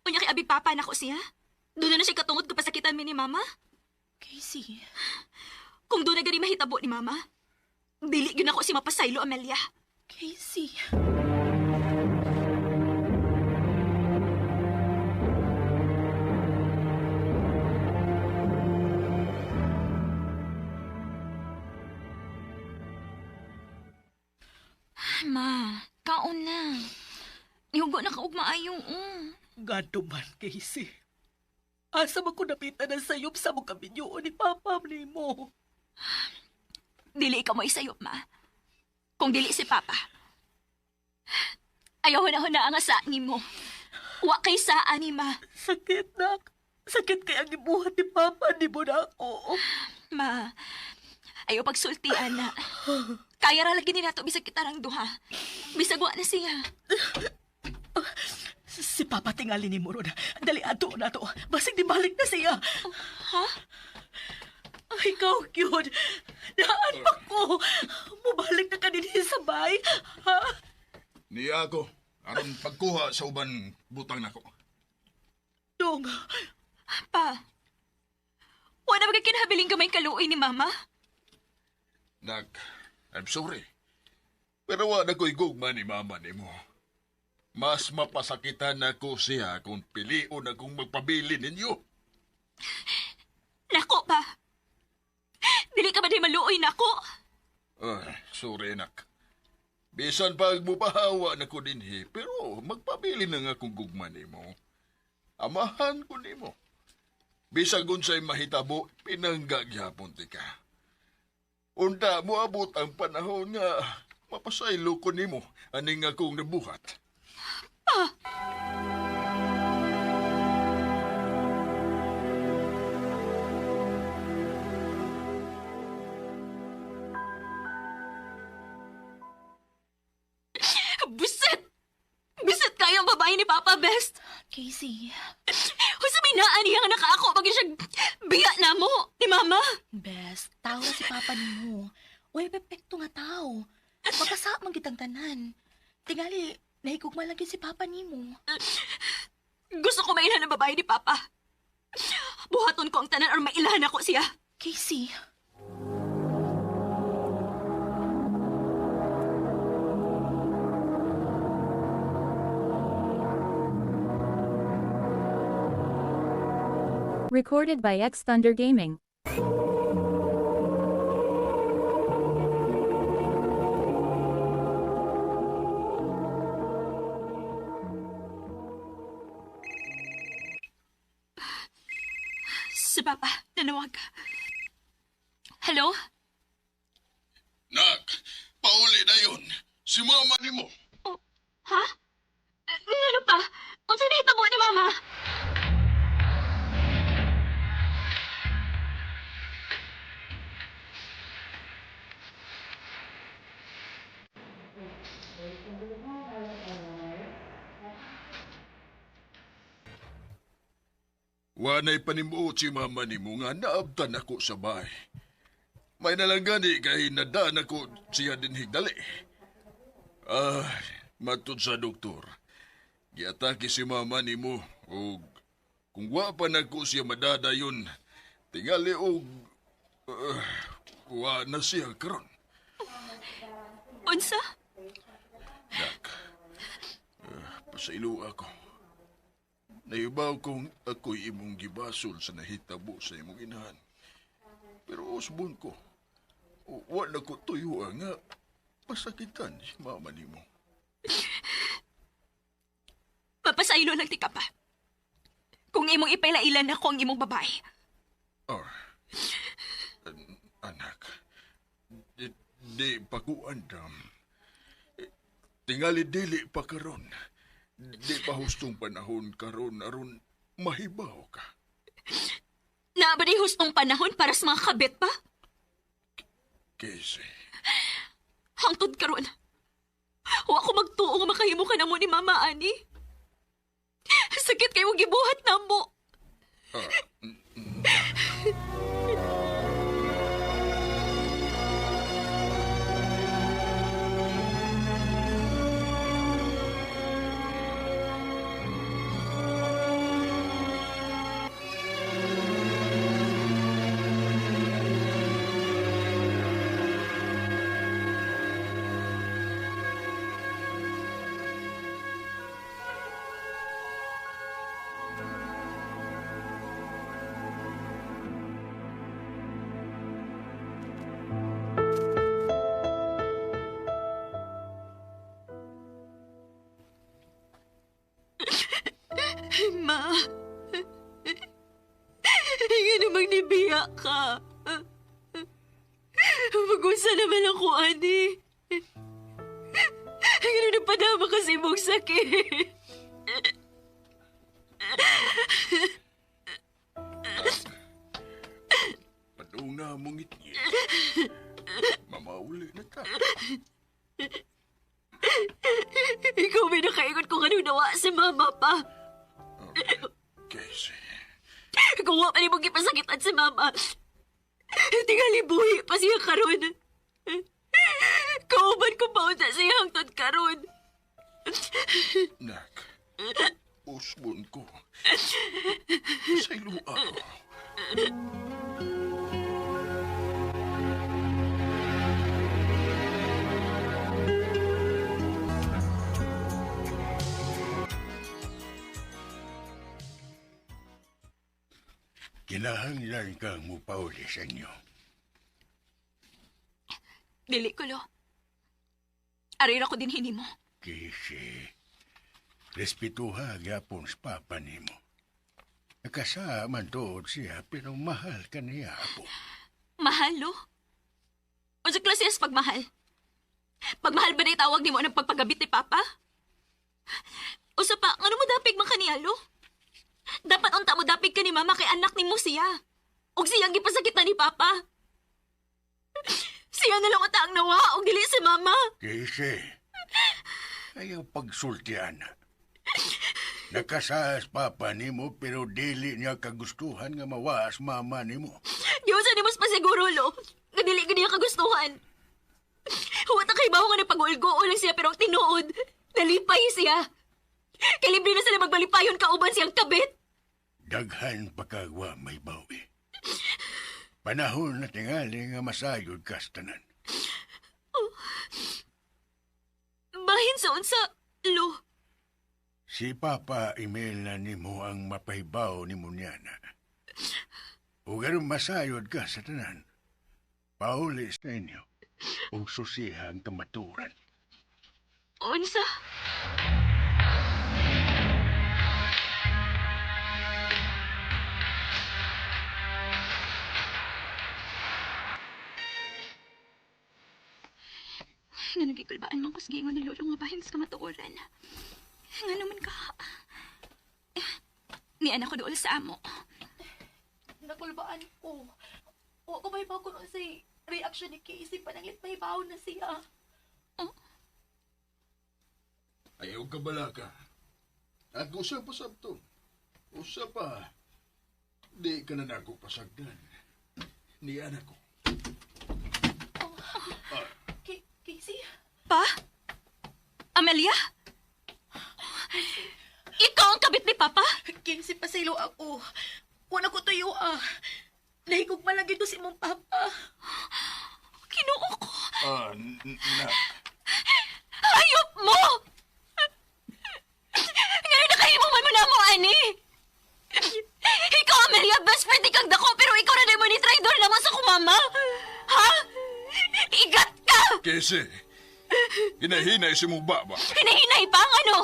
Unya kay abi papa nako siya. Doon na siya katungod kapasakitan mi ni mama. Casey. Kung doon na gani mahitabo ni mama, dili gyud ako si mapasaylo, Amelia. Casey. Ma, kaon na. Ihugo na ka og maayo. Gado man, Casey. Asa man ko napita na sayop sa mong kaminyoon ni Papa nimo. Dili ka mo isayop, ma. Kung dili si Papa. Ayaw na huna ang asa ni mo. Wa kay saa ni ma. Sakit na. Sakit kay ang gibuhat ni Papa ni mo na ako. Ma, ayaw pagsulti, ana. Kaya ra lagi ni nato bisag kita rang duha. Bisag wa na siya. Si Papa tingali ni mo ron. Dali ato na to. Basig di balik na siya. Oh, ha? Ay, ikaw, cute. Daan pa ko. Mubalik na ka din sa bay. Ha? Niya ako. Aron pagkuha sa uban butang nako. Dong. Pa, wala ba kinahabiling gamay kaluoy ni Mama? Nak, I'm sorry. Pero wala ko'y gugma ni Mama ni mo. Mas mapasakitan ako siya kung pilion akong magpabili ninyo. Nako pa. Dili ka ba di maluoy nako? Ay, sorry nak. Bisan pag mupahawa na ko dinhi, pero magpabili na nga kong gugma nimo. Amahan ko nimo. Bisag unsay mahitabo, pinangga gyapon ti ka. Unta moabot ang panahon nga mapasaylo ko nimo aning akong nabuhat. Papa. Buset! Buset kayo ang babae ni Papa, Best. Casey. Unsa may naa niya nga nakaako pag siya biya na mo ni Mama. Best, tao na si Papa nimo. Uy, pepekto nga tao. Magkasa man kitang tanan. Tingali, nahigugma lang gyud si Papa nimo. Gusto ko mailhan ang babae ni Papa. Buhaton ko ang tanan or mailhan ako siya. Casey. Recorded by X Thunder Gaming. Si Papa, nanawag. Hello? Nak, pauli na yun. Si mama ni mo. Oh, ha? Ano pa? Unsa nahitabo ni Mama? Wanay panimuot si mama ni mo nga naabtan ako sa bahay. May nalanggani kay nadaan ako siya din higdali. Ah, matud sa doktor. Giatake si mama ni mo og kung wa pa nako siya madadayon, tingali og wa na siya karon. Unsa? Nak, pasailo ako. Naibaw kong ako'y imong gibasol sa nahitabo sa imong inahan. Pero usbon ko, wa na ko tuyo nga pasakitan si mama nimo. Mapasaylo lang ti ka pa. Kung imong ipailailan ako ang imong babae. Oh, anak, di pa ko andam. Tingali dili pa karon. Di pa hustong panahon karon aron mahibaw ka. Naa ba di hustong panahon para sa mga kabit pa? Casey. Hangtod karon. Wa ko magtuo nga makahimo ka namo ni Mama ani. Sakit kayo gibuhat namo. Ma, nga namang nibiya ka. Mag-usa naman ako, ani. Nga nagpadama ka sa imong sakit. Padung na mong ngitngit. Mamauli na ta. Ikaw may nakaingon kung anong nawa si Mama pa. Casey. Kung wa pa ni mong gipasakitan si Mama, tingali buhi pa siya karon. Kauban ko pa unsa siya hangtod karon. Nak, usbon ko. Sa ilo ako. Kinahanglan kang mupauli sa inyo. Dili ko, lo. Arira ko din hinimo. Kasi, respetuha gyapon sa papa nimo. Nakasa man tuod siya, pero mahal ka niya po. Mahal, lo? Unsa klase as pagmahal? Pagmahal ba na itawag nimo ng pagpagabit ni Papa? Usa pa, ngano mo dapig man ka ni Alo? Dapat unta mo dapig ka ni mama kay anak nimo siya. Ug siyang gipasakit na ni papa. Siya na lang ata ang nawa og dili si mama. Casey, ayaw pagsultian. Nakasahas papa nimo pero dili niya kagustuhan nga mawaas mama nimo. Giunsa nimo sa pasiguro, lo. Nga dili gid niya kagustuhan. Huwat ang kaibaw nga nagpag-ulgo lang siya pero ang tinuod, nalipay siya. Kay libre na sila magbalipayon kauban siyang kabit. Daghan pa kagwa may bawi. Panahon na tingali nga masayod kastanan. Bahin sa unsa, lo. Si Papa email na nimo ang mapahibaw ni Munyana. O garon masayod ka sa tanan. Pauli sa inyo ug susiha ang kamaturan. Unsa? Nga nagikulbaan man ko sa giingon ni Lolo nga bahin sa kamatuoran. Nga naman ka. Ni anak ko dool sa amo. Nakulbaan ko. Wa ko mahibaw kung unsay reaction ni Casey. Pananglit mahibaw na siya. Ayaw ka balaka. At usa pa sabto. Usa pa. Di ka na nako pasagdan. Ni anak ko. Casey? Pa? Amelia? Ikaw ang kabit ni Papa? Casey, pasaylo ako. Wala ko tuyo ah. Nahigog man lang gito si imong papa. Kinuo ko. Ah, nak. Hayop mo! Ngayon nakahimo man mo na mo, ani! Ikaw, Amelia, best friend ikang dako, pero ikaw na mo ni traidor naman sa kumama! Ha? Igat ka! Casey, hinahinay si mong baba. Hinahinay pa ang ano?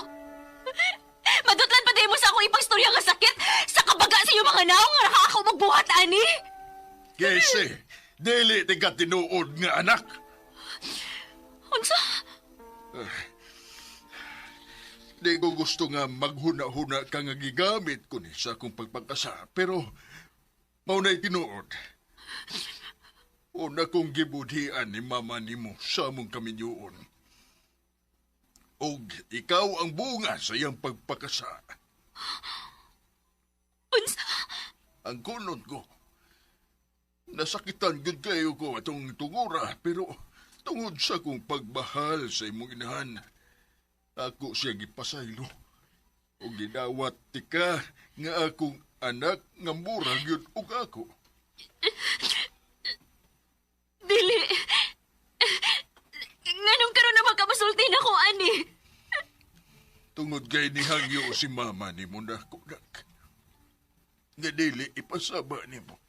Madutlan pa din mo sa akong ipagstorya nga sakit sa kabaga sa iyong mga naong nga nakaako magbuhat, ani! Casey, dili tingka tinuod nga anak. Unsa? Di ko gusto nga maghuna-huna ka nga gigamit ko ni sa akong pagpagkasa, pero mao na'y tinuod. Una kong gibudhian ni mama nimo sa among kaminyuon. Og ikaw ang bunga sa iyang pagpakasa. Unsa? Ang kunot ko. Nasakitan gud kayo ko atong tungura, pero tungod sa akong pagbahal sa imong inahan, ako siya gipasaylo. O gidawat tika nga akong anak nga mura gyud og ako. Dili. Nganong karon na magkamasulti na ko, ani? Tungod kay nihangyo si mama ni mo na nak. Nga dili ipasaba nimo.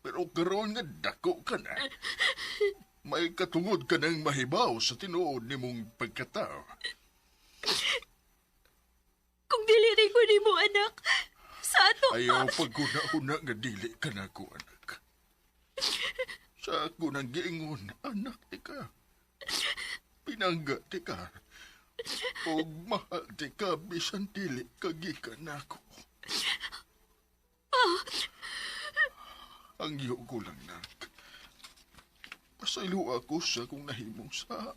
Pero karon nga dako ka na. May katungod ka ng mahibaw sa tinuod nimong pagkatao. Kung dili rin ko nimo, anak, sa ato pa. Ayaw pagkuna-una nga dili ka na ko, anak. Sa ako nang giingon, anak ti ka. Pinangga ti ka. Og mahal ti ka, bisan dili ka gikan nako. Ang iyo ko lang, nak. Pasaylo ako sa kung nahimong sa.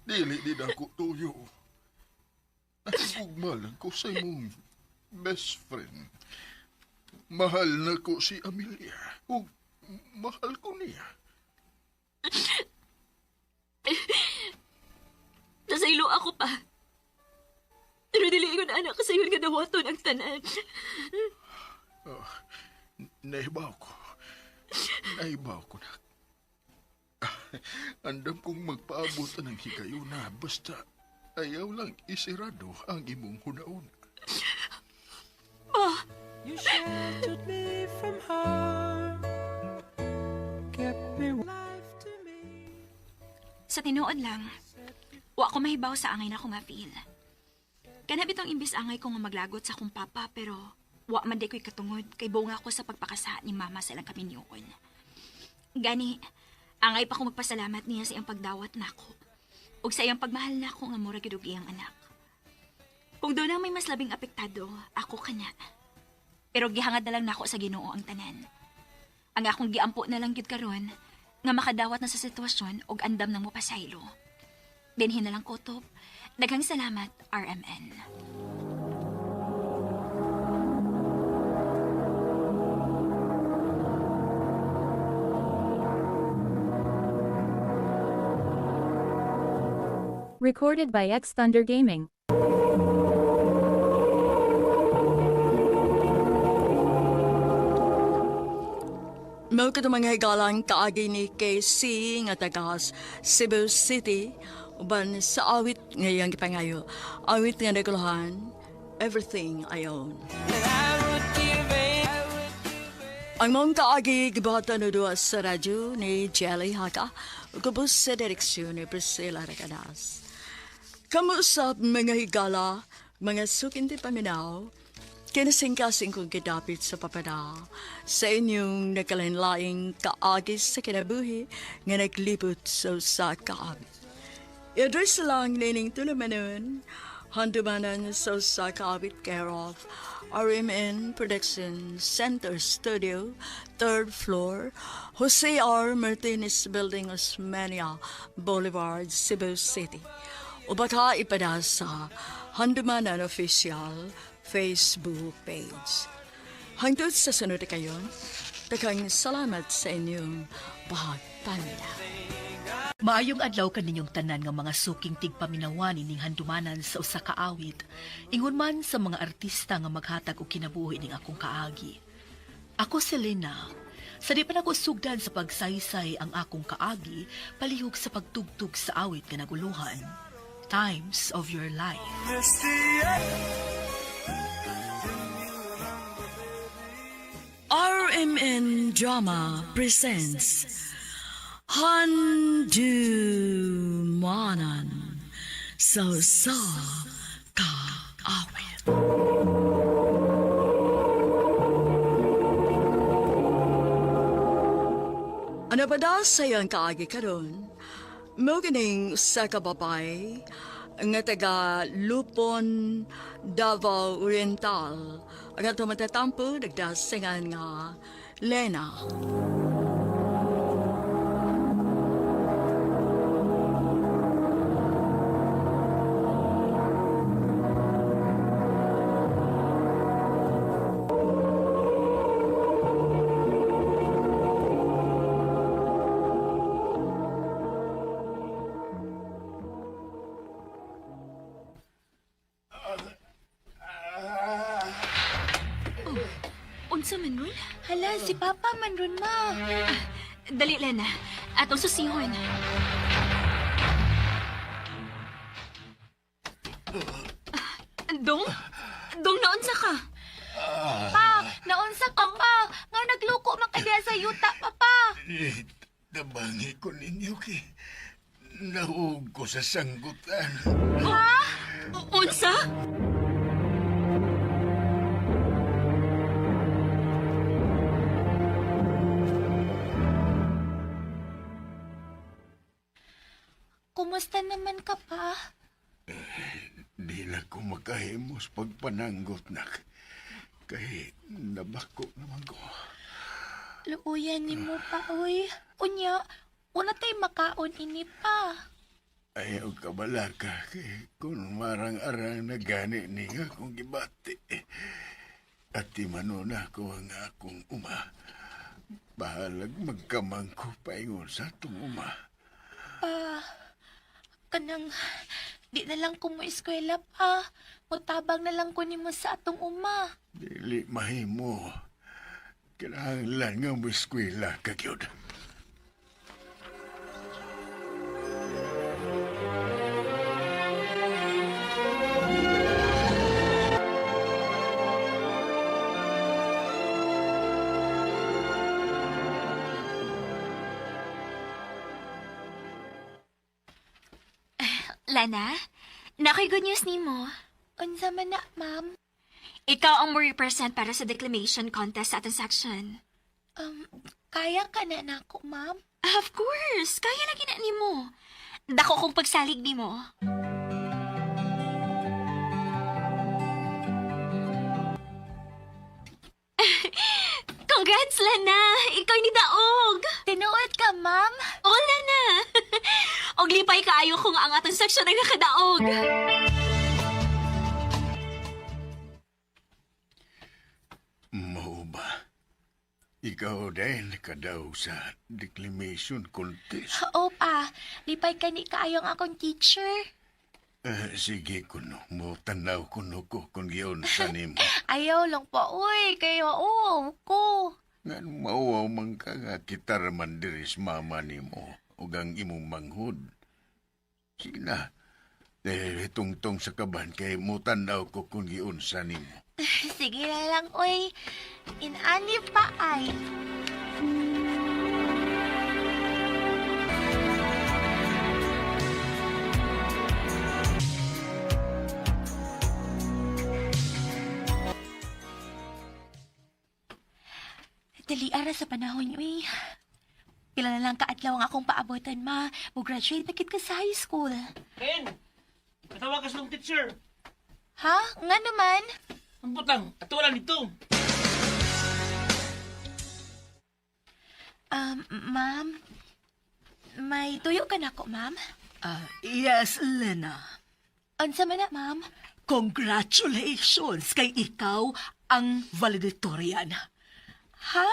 Dili din ako tuyo. Nahigugma lang ko sa imong best friend. Mahal na ko si Amelia. O mahal ko niya. Nasaylo ako pa. Pero dili ko na anak kasayon nga dawaton ang tanan. Oh, nahibaw ko. Nahibaw ko na. Andam kong magpaabot ng higayuna basta ayaw lang isirado ang imong hunauna. Pa! You sheltered me from harm, kept me life to me. Sa tinuod lang, wa ko mahibaw sa angay na ko nga feel. Kana bitong imbis angay ko nga maglagot sa akong papa pero wa man di ko'y katungod kay bunga ko sa pagpakasa ni mama sa ilang kaminyoon. Gani, angay pa ko magpasalamat niya sa iyang pagdawat nako. Ug sa iyang pagmahal nako nga mura gyud og iyang anak. Kung doon na may mas labing apektado, ako kana. Pero gihangad na lang nako sa Ginoo ang tanan. Ang akong giampo na lang gyud karon nga makadawat na sa sitwasyon ug andam nang mopasaylo. Dinhi na lang kutob. Daghang salamat, RMN. Recorded by X Thunder Gaming. Mao kadto mga higalang kaagi ni KC nga taga Cebu City uban sa awit nga iyang gipangayo. Awit nga naguluhan, Everything I Own. Ang mong kaagi gibuhatan o duha sa radyo ni Jelly Haka ug ubos sa direksyon ni Priscilla Recanas. Kamusap mga higala, mga sukinti paminaw, kinasingkasing kong gidapit sa papada sa inyong nagkalainlaing kaagi sa kinabuhi nga naglibot sa usa ka awit. I-address lang nining tulumanon, handumanan sa usa ka awit care of RMN Production Center Studio, third floor, Jose R. Martinez Building, Osmeña Boulevard, Cebu City. O baka ipada sa Handumanan Official Facebook page. Hangtod sa sunod na kayon, daghang salamat sa inyong pagpaminaw. Maayong adlaw kaninyong tanan nga mga suking tigpaminawan ining handumanan sa usa ka awit. Ingon man sa mga artista nga maghatag og kinabuhi ning akong kaagi. Ako si Lena. Sa di pa nako sugdan sa pagsaysay ang akong kaagi, palihog sa pagtugtog sa awit nga naguluhan. Times of Your Life. RMN Drama presents Handumanan sa usa ka awit. Ano ba daw sa iyang kaagi karon? Mao kining usa ka babae nga taga Lupon, Davao Oriental. Ang atong matatampo nagdasingan nga Lena. Unsa man ron? Hala, si Papa man ron, ma. Dali, Lena. Atong susihon. Dong? Dong, naunsa ka? Pa, naunsa ka pa. Nga nagluko man ka diha sa yuta, papa. Eh, tabangi ko ninyo kay nahug ko sa sanggutan. Unsa? Kumusta naman ka pa? Di na ko makahimos pagpananggot, nak. Kay nabako naman ko. Luuyan ni mo pa, oy. Unya, una tay makaon ini pa. Ayaw ka balaka kay kung marang-arang na gani niya akong gibati. At manuna ko ang akong uma. Bahalag magkamang ko paingon sa atong uma. Pa, kanang di na lang ko mo eskwela pa. Mutabang na lang ko nimo sa atong uma. Dili mahimo. Kinahanglan nga mo eskwela ka gyud. Lana, nakoy good news nimo. Unsa man na, ma'am? Ikaw ang mo represent para sa declamation contest sa atong section. Um, kaya ka na nako, ma'am? Of course, kaya lagi na nimo. Dako kong pagsalig nimo. Congrats, Lana! Ikaw ni Daog! Tinuod ka, ma'am? Oo, Lana! Og lipay kaayo kung ang atong seksyon ay nakadaog. Mao ba? Ikaw din kadaw sa declamation contest. Oo pa, lipay ka ni kaayo ang akong teacher. Eh, sige kuno, mo tanaw kuno ko kung giunsa nimo. Ayaw lang po, uy, kayo, oo, ko. Ngan mauwaw man ka nga kita raman diri sa mama nimo ug ang imong manghud. Sige na. Eh, tungtong sa kaban kay mo tanaw ko kung giunsa nimo. Sige na lang, uy. Inani pa ay. Dali ara sa panahon, uy. Pila na lang kaadlaw ang akong paabotan, ma. Mo-graduate na kit ka sa high school. Ken, patawag ka sa mong teacher. Ha? Nga naman. Ang butang, ato lang dito. Ma'am, may tuyo ka na ko, ma'am? Ah, yes, Lena. Unsa man na, ma'am? Congratulations kay ikaw ang valedictorian. Ha?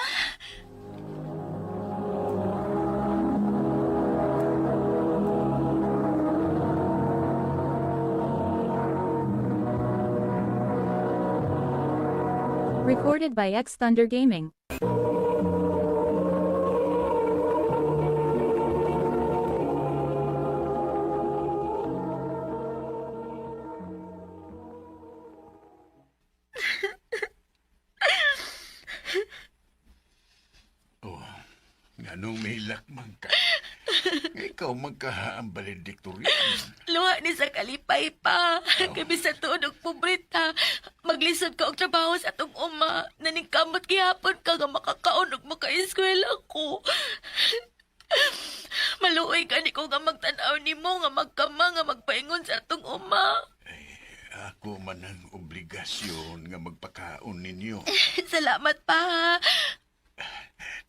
Recorded by X Thunder Gaming. Oh, nganong may lakman ka? Nga ikaw magkaha ang valedictorian. Luha ni sa kalipay pa. Kay bisan tuod og pobreta, maglisod ka og trabaho sa atong uma. Naningkamot gihapon ka nga makakaon og makaeskwela ko. Maluoy gani ko nga magtan-aw nimo nga magkama nga magpaingon sa atong uma. Ako man ang obligasyon nga magpakaon ninyo. Salamat pa. Ha.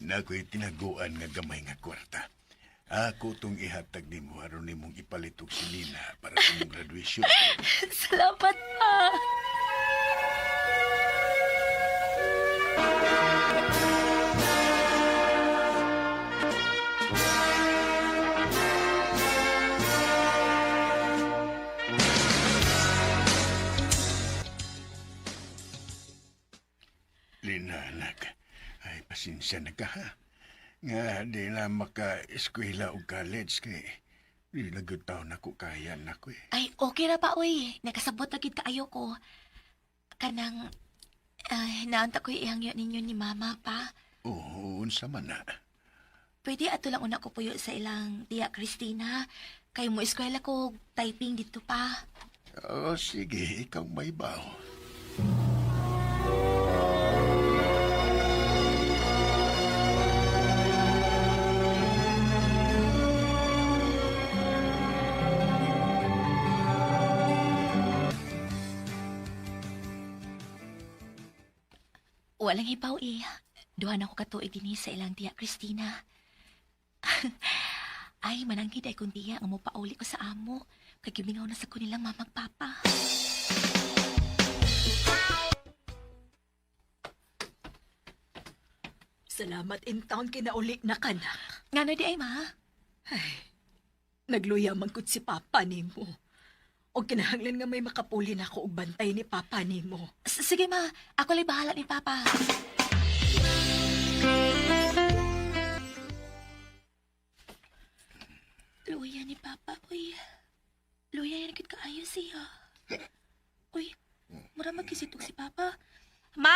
Nako'y tinaguan nga gamay nga kwarta. Ako tong ihatag nimo aron nimong ipalit og sinina para sa imong graduation. Salamat pa. Lina, anak, ay pasensya na ka ha. Nga di na maka-eskwela o college kay di na gyud taon ako kaya nako eh. Ay, okay ra pa, uy. Nakasabot na gid kaayo ko. Kanang, ay, naanta ko ihangyo ninyo ni mama pa. Oo, unsa man na. Pwede ato lang una ko puyo sa ilang tiya Christina. Kay mo eskwela ko typing dito pa. Oo, sige, ikaw may baw. Walang hibaw eh. Duha na ko katuig dinhi sa ilang tiya Christina. Ay, mananggid ay kung tiya ang mopauli ko sa amo. Kay gimingaw na sa ko nilang mamag papa. Salamat in town kinauli na kanak. Ngano di ay ma? Ay, nagluya man gud si Papa nimo. O kinahanglan nga may makapuli na ako og bantay ni Papa nimo. Sige ma, ako lay bahala ni papa. Luya ni papa, uy. Luya yan kit kaayo siya. Uy, mura magkisitog si papa. Ma!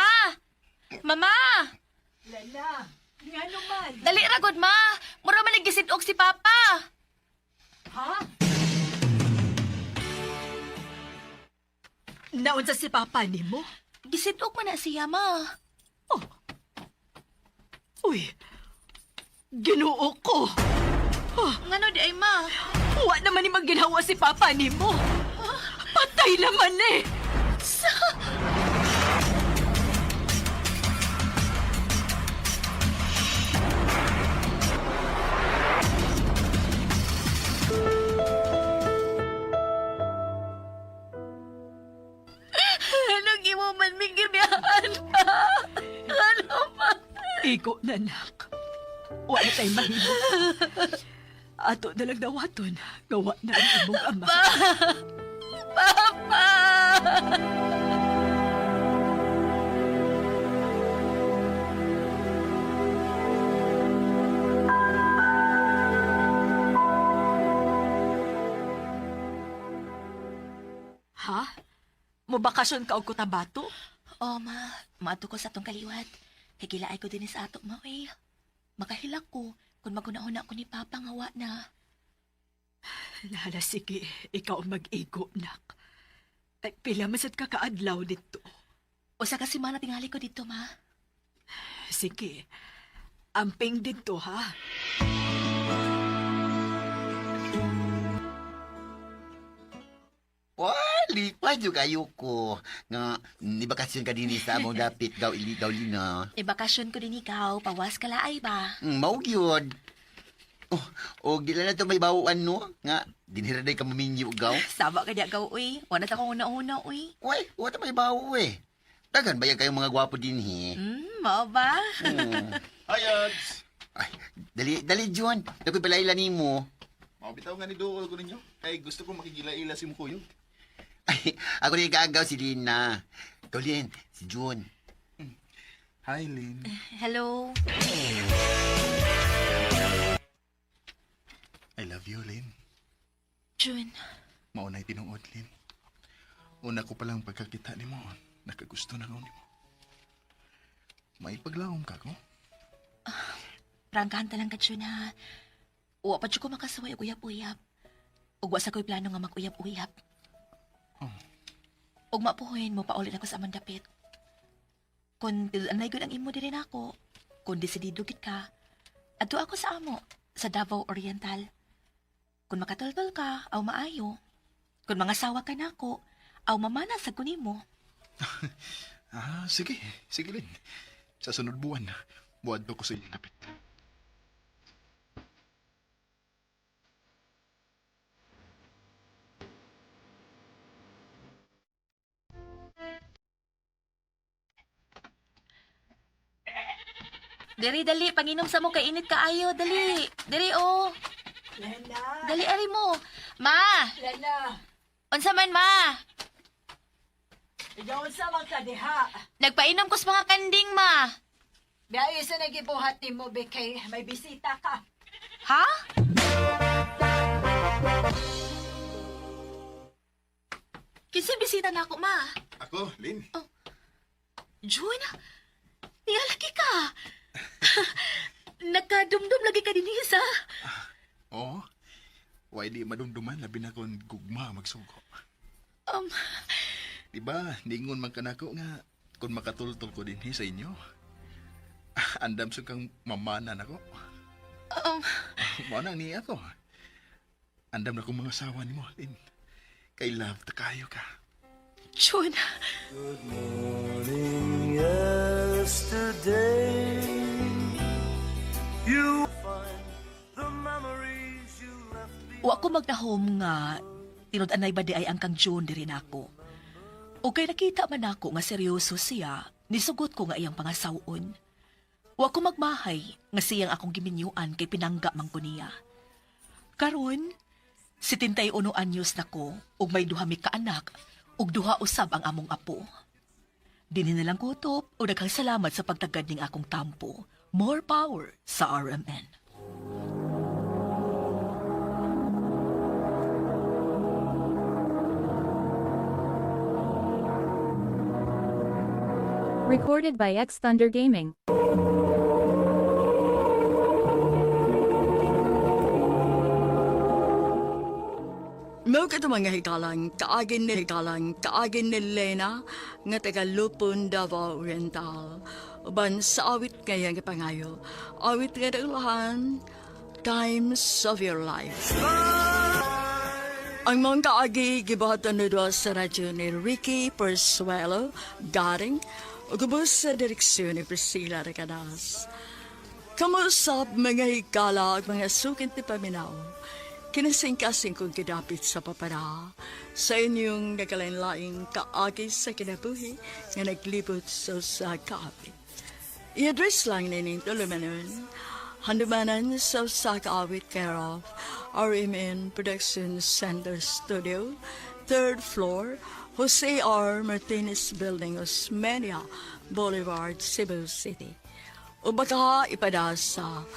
Mama! Lala, ngano man? Dali ra gud ma. Mura man naggisitog si papa. Ha? Naunsa si Papa nimo? Gisitog man na siya ma. Oh. Uy. Ginoo ko. Ngano di ay ma? Wa naman ni magginhawa si Papa nimo. Patay naman eh. Sa... Anong imo man ming gibiyahan pa? Ano pa? Igo na, nak. Wala tayong mahimo. Ato na lang dawaton. Gawa na ang imong ama. Pa! Papa! Ha? Mobakasyon ka og Cotabato? Oh, ma. Maadto ko sa atong kaliwat. Kay gilaay ko din sa ato, ma, eh. Makahilak ko kung magunahuna ko ni Papa nga wa na. Lala, sige. Ikaw ang mag-igo, nak. Ay, pila man sad ka kaadlaw dito. Usa ka semana tingali ko dito, ma. Sige. Amping dito, ha? Wah, lipad yung kayo ko. Nga, ni bakasyon ka din sa among dapit, gaw ili, gaw lina. E bakasyon ko din ikaw, pawas ka laay ba? Mao gyud. Oh, og di lang na to may bawuan no. Nga, dinhira day ka maminyo gaw. Saba ka diya gaw, uy. Wala ta kong una-una, uy. Uy, wala may bawo eh. Daghan ba yan kayong mga gwapo dinhi? Mao ba? Hi, Ads! Ay, dali, dali, John. Dako'y palaila nimo. Mabitaw nga ni Duol ko ninyo. Kay gusto ko makigila-ila si Mukuyog. Ay, ako rin kaagaw si Lina. Ikaw, Lin, si June. Hi, Lynn. Hello. I love you, Lynn. June. Maunay tinuod, Lynn. Una ko palang pagkakita nimo, nakagusto na ko nimo. May paglaom ka ko? Prangkahan ta lang ka, June, ha? Wa pa jud ko makasaway og uyab-uyab. Ug wa sa ko'y plano nga mag-uyab-uyab. Oh. Ug mapuhoy mo paulit ako sa among dapit. Kung anay gud ang imo diri nako, kung desidido gid ka, adto ako sa amo sa Davao Oriental. Kung makatultol ka, aw maayo. Kung mangasawa ka nako, aw mamana sa kunimo. Ah, sige. Sige, Lynn. Sa sunod buwan, buwan ko sa inyong dapit. Diri dali, panginom sa mo kay init kaayo, dali. Diri oh. Lena! Dali ari mo. Ma, Lena! unsa man ma? Ikaw sa man ka diha. Nagpainom ko sa mga kanding ma. Biyahe sa nagibuhat ni mo, Bekay. May bisita ka. Ha? Kinsa bisita na ako, ma? Ako, Lynn. June, nialaki ka. Nakadumdum lagi ka dinhi sa. Oo. Why di madumduman, labi na kung gugma magsugo. Di ba, ningon man kanako nga, kung makatultol ko dinhi sa inyo, andam sa kang mamana nako. Mao nang niya ako. Andam na kong mga asawa nimo, Lynn. Kay love ta kayo ka. June, wa ko magdahom nga tinud-anay ba di ay ang kang June diri nako. O kay nakita man nako nga seryoso siya, nisugot ko nga iyang pangasawon. Wa ko magmahay nga siyang akong giminyuan kay pinangga man ko niya. Karon, 71 anyos na ko ug may duha mi kaanak ug duha usab ang among apo. Dinhi na lang kutob o daghang salamat sa pagtagad ning akong tampo. More power sa RMN. Recorded by X Thunder Gaming. Mao kato mga hikalang kaagin ni hikalang kaagin ni Lena nga taga Lupon, Davao Oriental. Uban sa awit ngayang pangayo. Awit nga daulahan, Times of Your Life. Ang mga kaagi gibuhatan na doon sa radyo ni Ricky Persuelo Garing ug ubos sa direksyon ni Priscilla Recanas. Kamusap mga higala at mga sukin ti paminaw. Kinasingkasing kong gidapit sa papara sa inyong nagkalain-laing kaagi sa kinabuhi nga naglibot sa sa kaawit. I-address lang nining tulumanon. Handumanan sa usa ka awit care of RMN Production Center Studio, third floor, Jose R. Martinez Building, Osmeña Boulevard, Cebu City. O baka ipada sa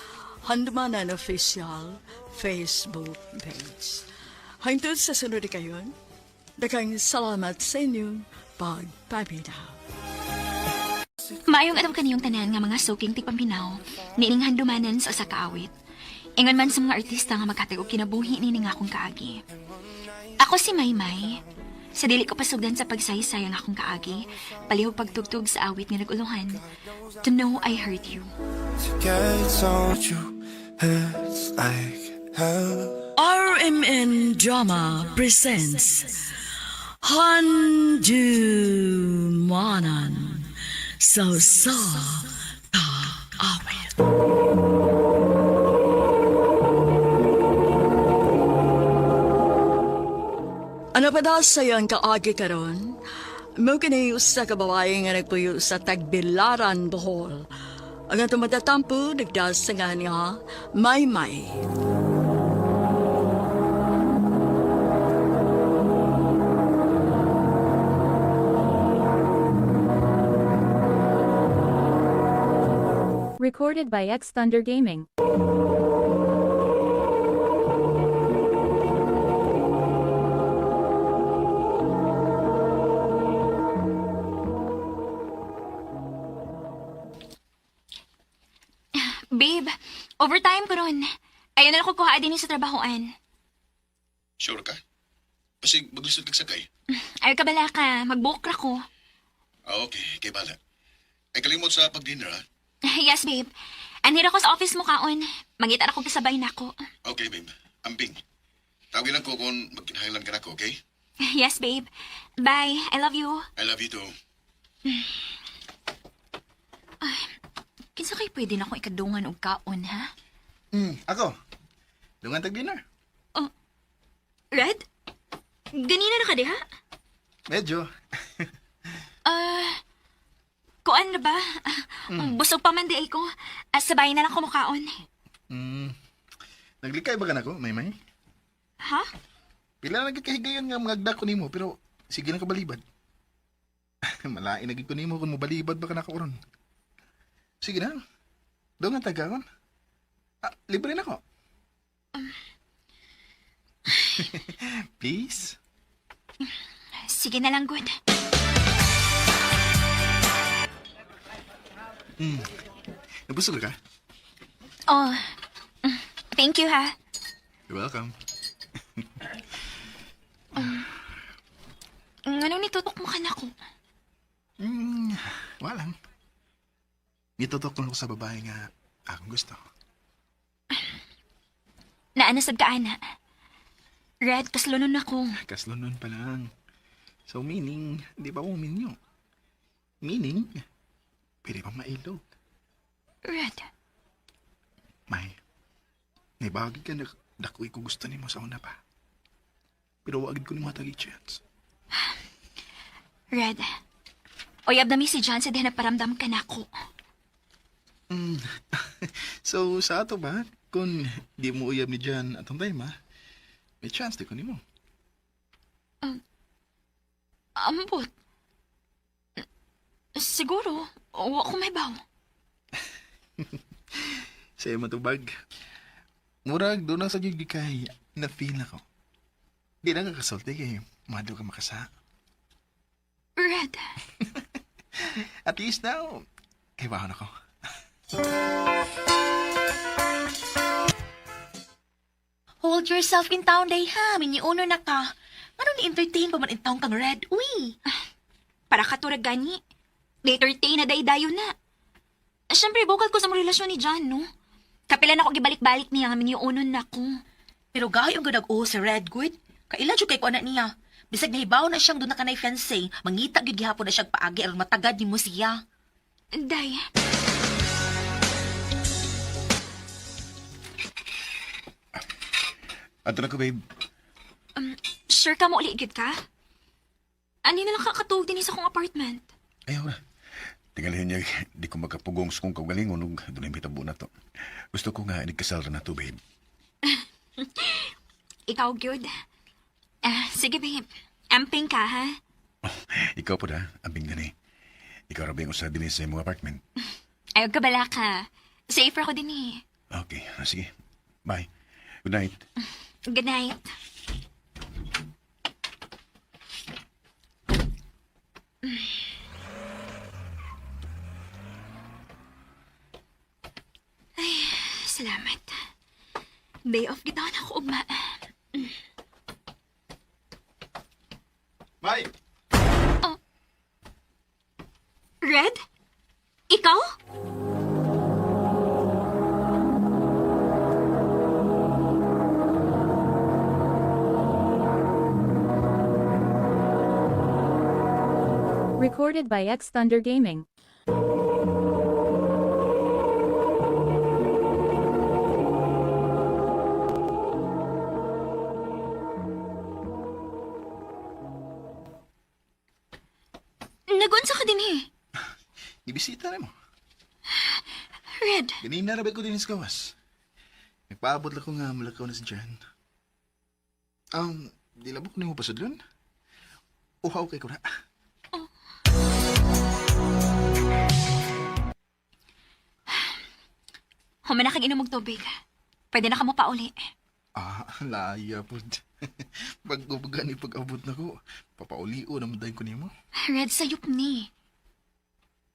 Handumanan Official Facebook page. Hangtod sa sunod kayon, daghang salamat sa inyong pagpaminaw. Maayong adlaw kaniyong tanan nga mga suking tigpaminaw, niining handumanan sa usa ka awit. Ingon man sa mga artista nga maghatag og kinabuhi niini nga akong kaagi. Ako si Maymay. Sa dili ko pasugdan sa pagsaysay ang akong kaagi, palihog pagtugtog sa awit nga nag-uluhan. To Know I Hurt You. To get so you hurts like hell. RMN Drama presents Handumanan sa sa kaawit. Ano pa daw sa'yo ang kaagi karon? Mo kini usa ka babae nga nagpuyo sa Tagbilaran, Bohol. Ang atong matatampo, nagdasangan nga Maymay. Recorded by X Thunder Gaming. Babe, overtime ko ron. Ayaw na lang ko kuha din sa trabahoan. Sure ka? Basig maglisod kag sakay. Ayaw ka bala ka, mag-book ra ko. Ah, okay. Kay bala. Ay kalimot sa pag-dinner, ha? Yes, babe. Anhira ko sa office mo kaon. Mangita ra ko kasabay nako. Okay, babe. Ambing. Tawagin lang ko kung magkinahanglan ka nako, okay? Yes, babe. Bye. I love you. I love you too. Kinsa kay pwede na akong ikadungan og kaon, ha? Ako. Dungan tag dinner. Red? Ganina na ka diha? Medyo. Ah, kuan na ba? Busog pa man di ay ko. Ah, sabay na lang kumukaon. Naglikay ba ka nako, Maymay? Ha? Pila na nagkakahigayon nga mga ko nimo pero sige lang ka balibad. Malain na gid ko nimo kung mobalibad ba ka nako ron. Sige na. Dungan tag kaon. Ah, libre na ko. Please? Sige na lang, good. Nabusog ka? Oh, thank you, ha? You're welcome. Anong nitutok mo ka na ko? Wala lang. Nitutok lang ko sa babae nga akong gusto. Naanasad ka, ana. Red, kaslonon ako. Kaslo nun pa lang. So meaning, di ba uminyo? Meaning, pwede pang mailog. Red, May, may bagay ka na dakoy ko gusto nimo sa una pa. Pero wag ko nimo hatag chance. Red. Uyab na mi si John sa diha nagparamdam ka na ako. So sa ato ba, kung di mo uyab ni John atong time ha, may chance di ko nimo. Ambot. Siguro, wa ko may baw. Sa imo tubag. Murag doon na sa gyud kay na feel ako. Di na ka kasulti kay mado ka makasa. Red, At least now, kay bahon ako. Hold yourself in town day ha. Miniuno na ka. Ano ni-entertain pa man in town kang Red? Uy! Para katurag gani. Later day na daydayo na. Siyempre, bukal ko sa mga relasyon ni John, no? Kapilan ako gibalik-balik niya nga miniunon na ko. Pero gahi ang ganag si Red good. Kaila jud kay ko anak niya. Bisag nahibaw na siyang doon na kanay fiancé, mangita gyud gihapon na siyang paagi aron matagad nimo siya. Day, Ato na ko, babe. Sure ka mo uli gyud ka? Ani na lang kakatuog din sa akong apartment. Ayaw na. Tingalihin niya, di ko makapugong sa kong kaugalingon ug dunay mitabo na to. Gusto ko nga inikasal na to, babe. Ikaw gyud. Ah, sige babe. Amping ka ha. Ikaw po na, ambing gani. Ikaw ra ba yung usa dinhi sa imong apartment? Ayaw ka bala ka. Safer ako din eh. Okay, sige. Bye. Good night. Good night. Ay, salamat. Day off kita na ako ugma. May! Red? Ikaw? Recorded by X Thunder Gaming. Nagunsa ka din eh. Ibisita na mo. Red, Ganina ra ba ko din sa gawas? Nagpaabot lang ko nga malakaw na si Jan. Di labok nimo pasudlon? Uhaw kay ko na. humana kang inom og tubig. Pwede na ka mo pauli. Ah, laya po. Pag ni pag-abot na ko, papaulio na dayon ko nimo. Red, sayop ni.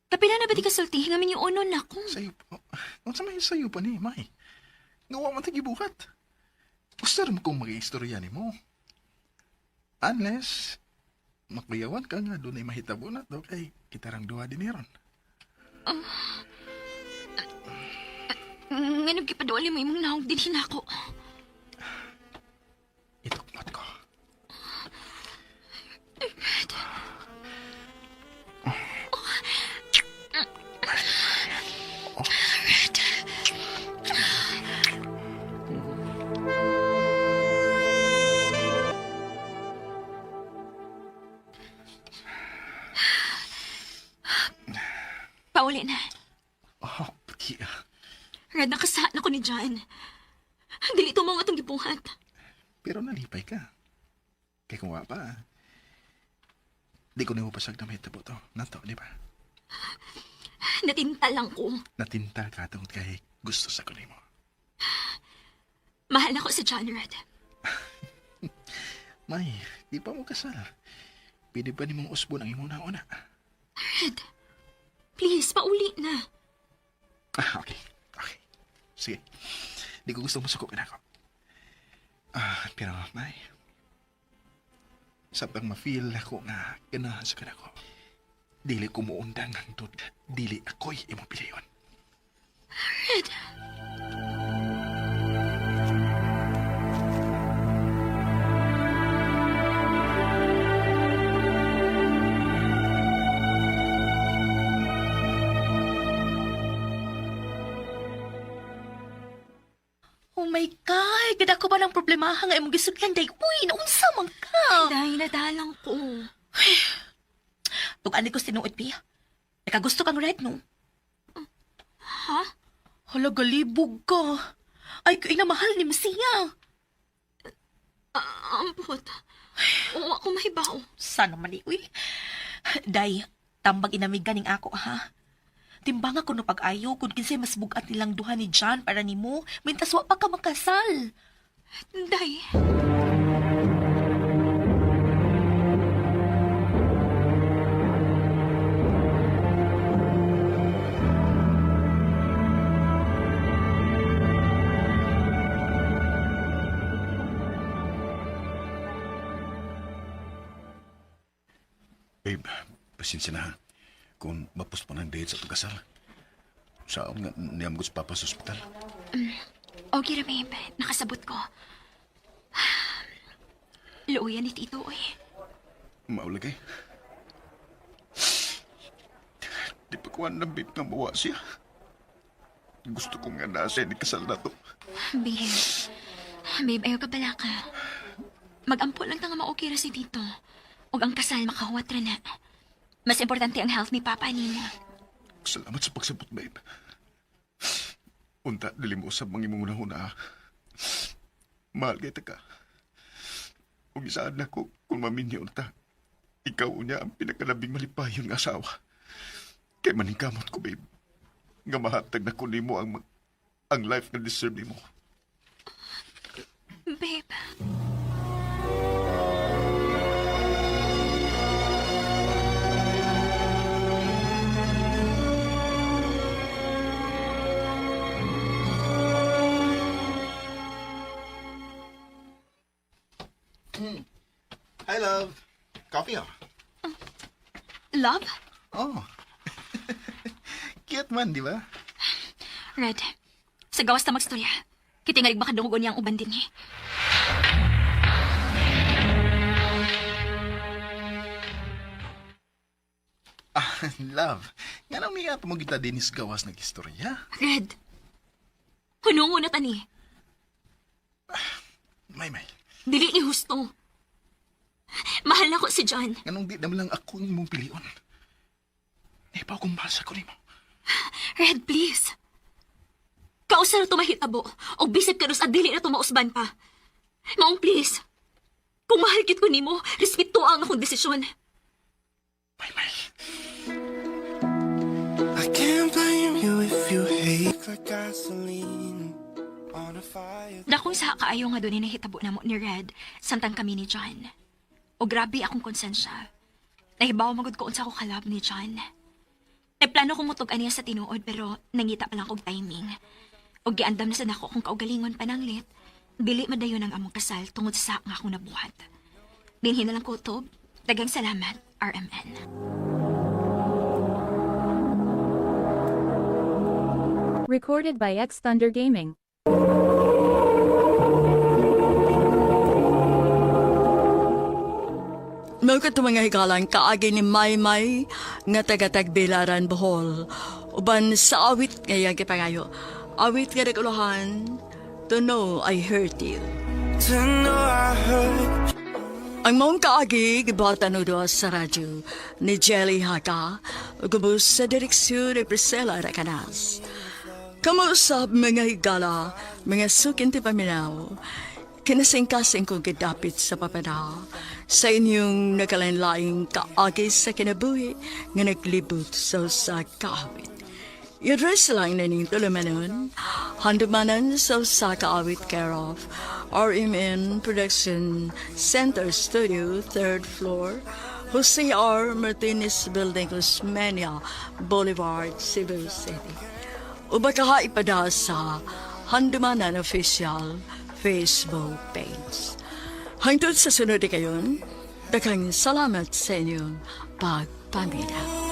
Kapila na ba di ka sulti? Ngamin yung uno na ko. Sayop. Oh, unsa may sayo pa ni, May? Nga wa man ta gibuhat. Gusto ra mo kong mag-istorya nimo. Unless makuyawan ka nga dunay mahitabo na to kay kita rang duha din ron. Nga nagkipaduali mo imong naong dinhin ako. Itukmot ko. Red. Red. Pauli na. Oh, pati ah. Red, nakasahan ako ni John. Dili ito mo nga itong gibuhat. Pero nalipay ka. Kay kung wa pa, di ko nimo pasag na mahitabo to. Nato, di ba? Natinta lang ko. Natinta ka tungod kay gusto sa ko nimo. Mahal ako si John, Red. May, di pa mo kasal. Pwede pa nimong usbon ang imong nauna. Red, please, pauli na. Ah, okay. Okay. Sige. Di ko gusto masuko ka na ako. Ah, pero, May, sabtang ma-feel ako nga ganahan sa kanako. Dili ko muundang hangtod. Dili ako'y imong piliyon. Red. Oh my God! Gada ko ba ng problema nga imong gisudlan day? Uy, naunsa man ka? Dahil nadalang ko. Tug-an ko sinuot, Pia. Nakagusto kang red, no? Ha? Hala, galibog ka. Ay, kay na mahal ni Messiah. Ah, ampot. Oo, ako mahibaw. Sana man eh, uy. Day, tambag inamigan ning ako, ha? Timbang ako no pag-ayo kung kinsay mas bugat nilang duha ni John para nimo, mintas wa pa ka makasal. Day. Babe, pasensya na ha. Kung mapospon ang date sa itong kasal. Saan nga niyam ko sa papa sa ospital? Okay ra, babe. Nakasabot ko. Luoyan ni Tito, oy. Mao lagi. Di pa ko andam, babe, nga mawa siya. Gusto ko nga nasa ni kasal na to. Babe. Babe, ayaw ka pala ka. Mag-ampo lang ta nga ma-okay ra si Tito. Ug ang kasal makahuwat ra na. Mas importante ang health ni Papa nimo. Salamat sa pagsabot, babe. Unta, dili mo usab mang imong unahuna, ha. Mahal kay ta ka. Ug isaan na ko kung maminyo unta. Ikaw unya ang pinakalabing malipayon nga asawa. Kay maningkamot ko, babe. Nga mahatag na ko nimo ang life nga deserve nimo. Babe. Hi, love. Coffee, ah. Love? Oh. Cute man, di ba? Red. Sa gawas ta magstorya. Kitingalig baka dungogon niya ang uban din eh. Ah, love. Nga nang miya mo kita dinis gawas nag-istorya. Red. Hunong na tani. May, may. Dili ni husto. Mahal na ko si John. Nganong di naman lang ako ang imong pilion. Di pa akong mahal sa ko nimo. Red, please. Kausa na tumahitabo o bisag karos at dili na tumausban pa. Maong please. Kung mahal kit ko nimo, respeto ang akong desisyon. May, may. I can't blame you if you hate like gasoline on a fire. Dakong sa kaayo nga doon nahitabo na mo ni Red samtang kami ni John. O grabe akong konsensya. Nahibaw magud ko unsa ko kalab ni John. Nagplano ko mutug aniya sa tinuod pero nangita pa lang kog timing. O giandam na sa nako kung kaugalingon pananglit, dili madayon ang among kasal tungod sa nga akong nabuhat. Dinhi na lang kutob. Daghang salamat, RMN. Recorded by X Thunder Gaming. Mao kadto mga higalan kaagi ni Maymay nga taga-Tagbilaran, Bohol. Uban sa awit nga iyang gipangayo. Awit nga naguluhan, To Know I Hurt You. To know I hurt Ang maong kaagi, gibuhatan og duha sa radyo ni Jelly Haka, ug ubos sa direksyon ni Priscilla Racanas. Kamuusab mga higala, mga sukin ti paminaw, kinasingkasing kong gidapit sa papada, sa inyong nagkalain-laing kaagi sa kinabuhi nga naglibot sa usa ka awit. I-address lang na ning tulumanon, handumanan sa usa ka awit care of RMN Production Center Studio, 3rd floor, Jose R. Martinez Building, Osmeña Boulevard, Cebu City. O baka ipada sa Handumanan Official Facebook page. Hangtod sa sunod kayon, daghang salamat sa inyong pagpamilya.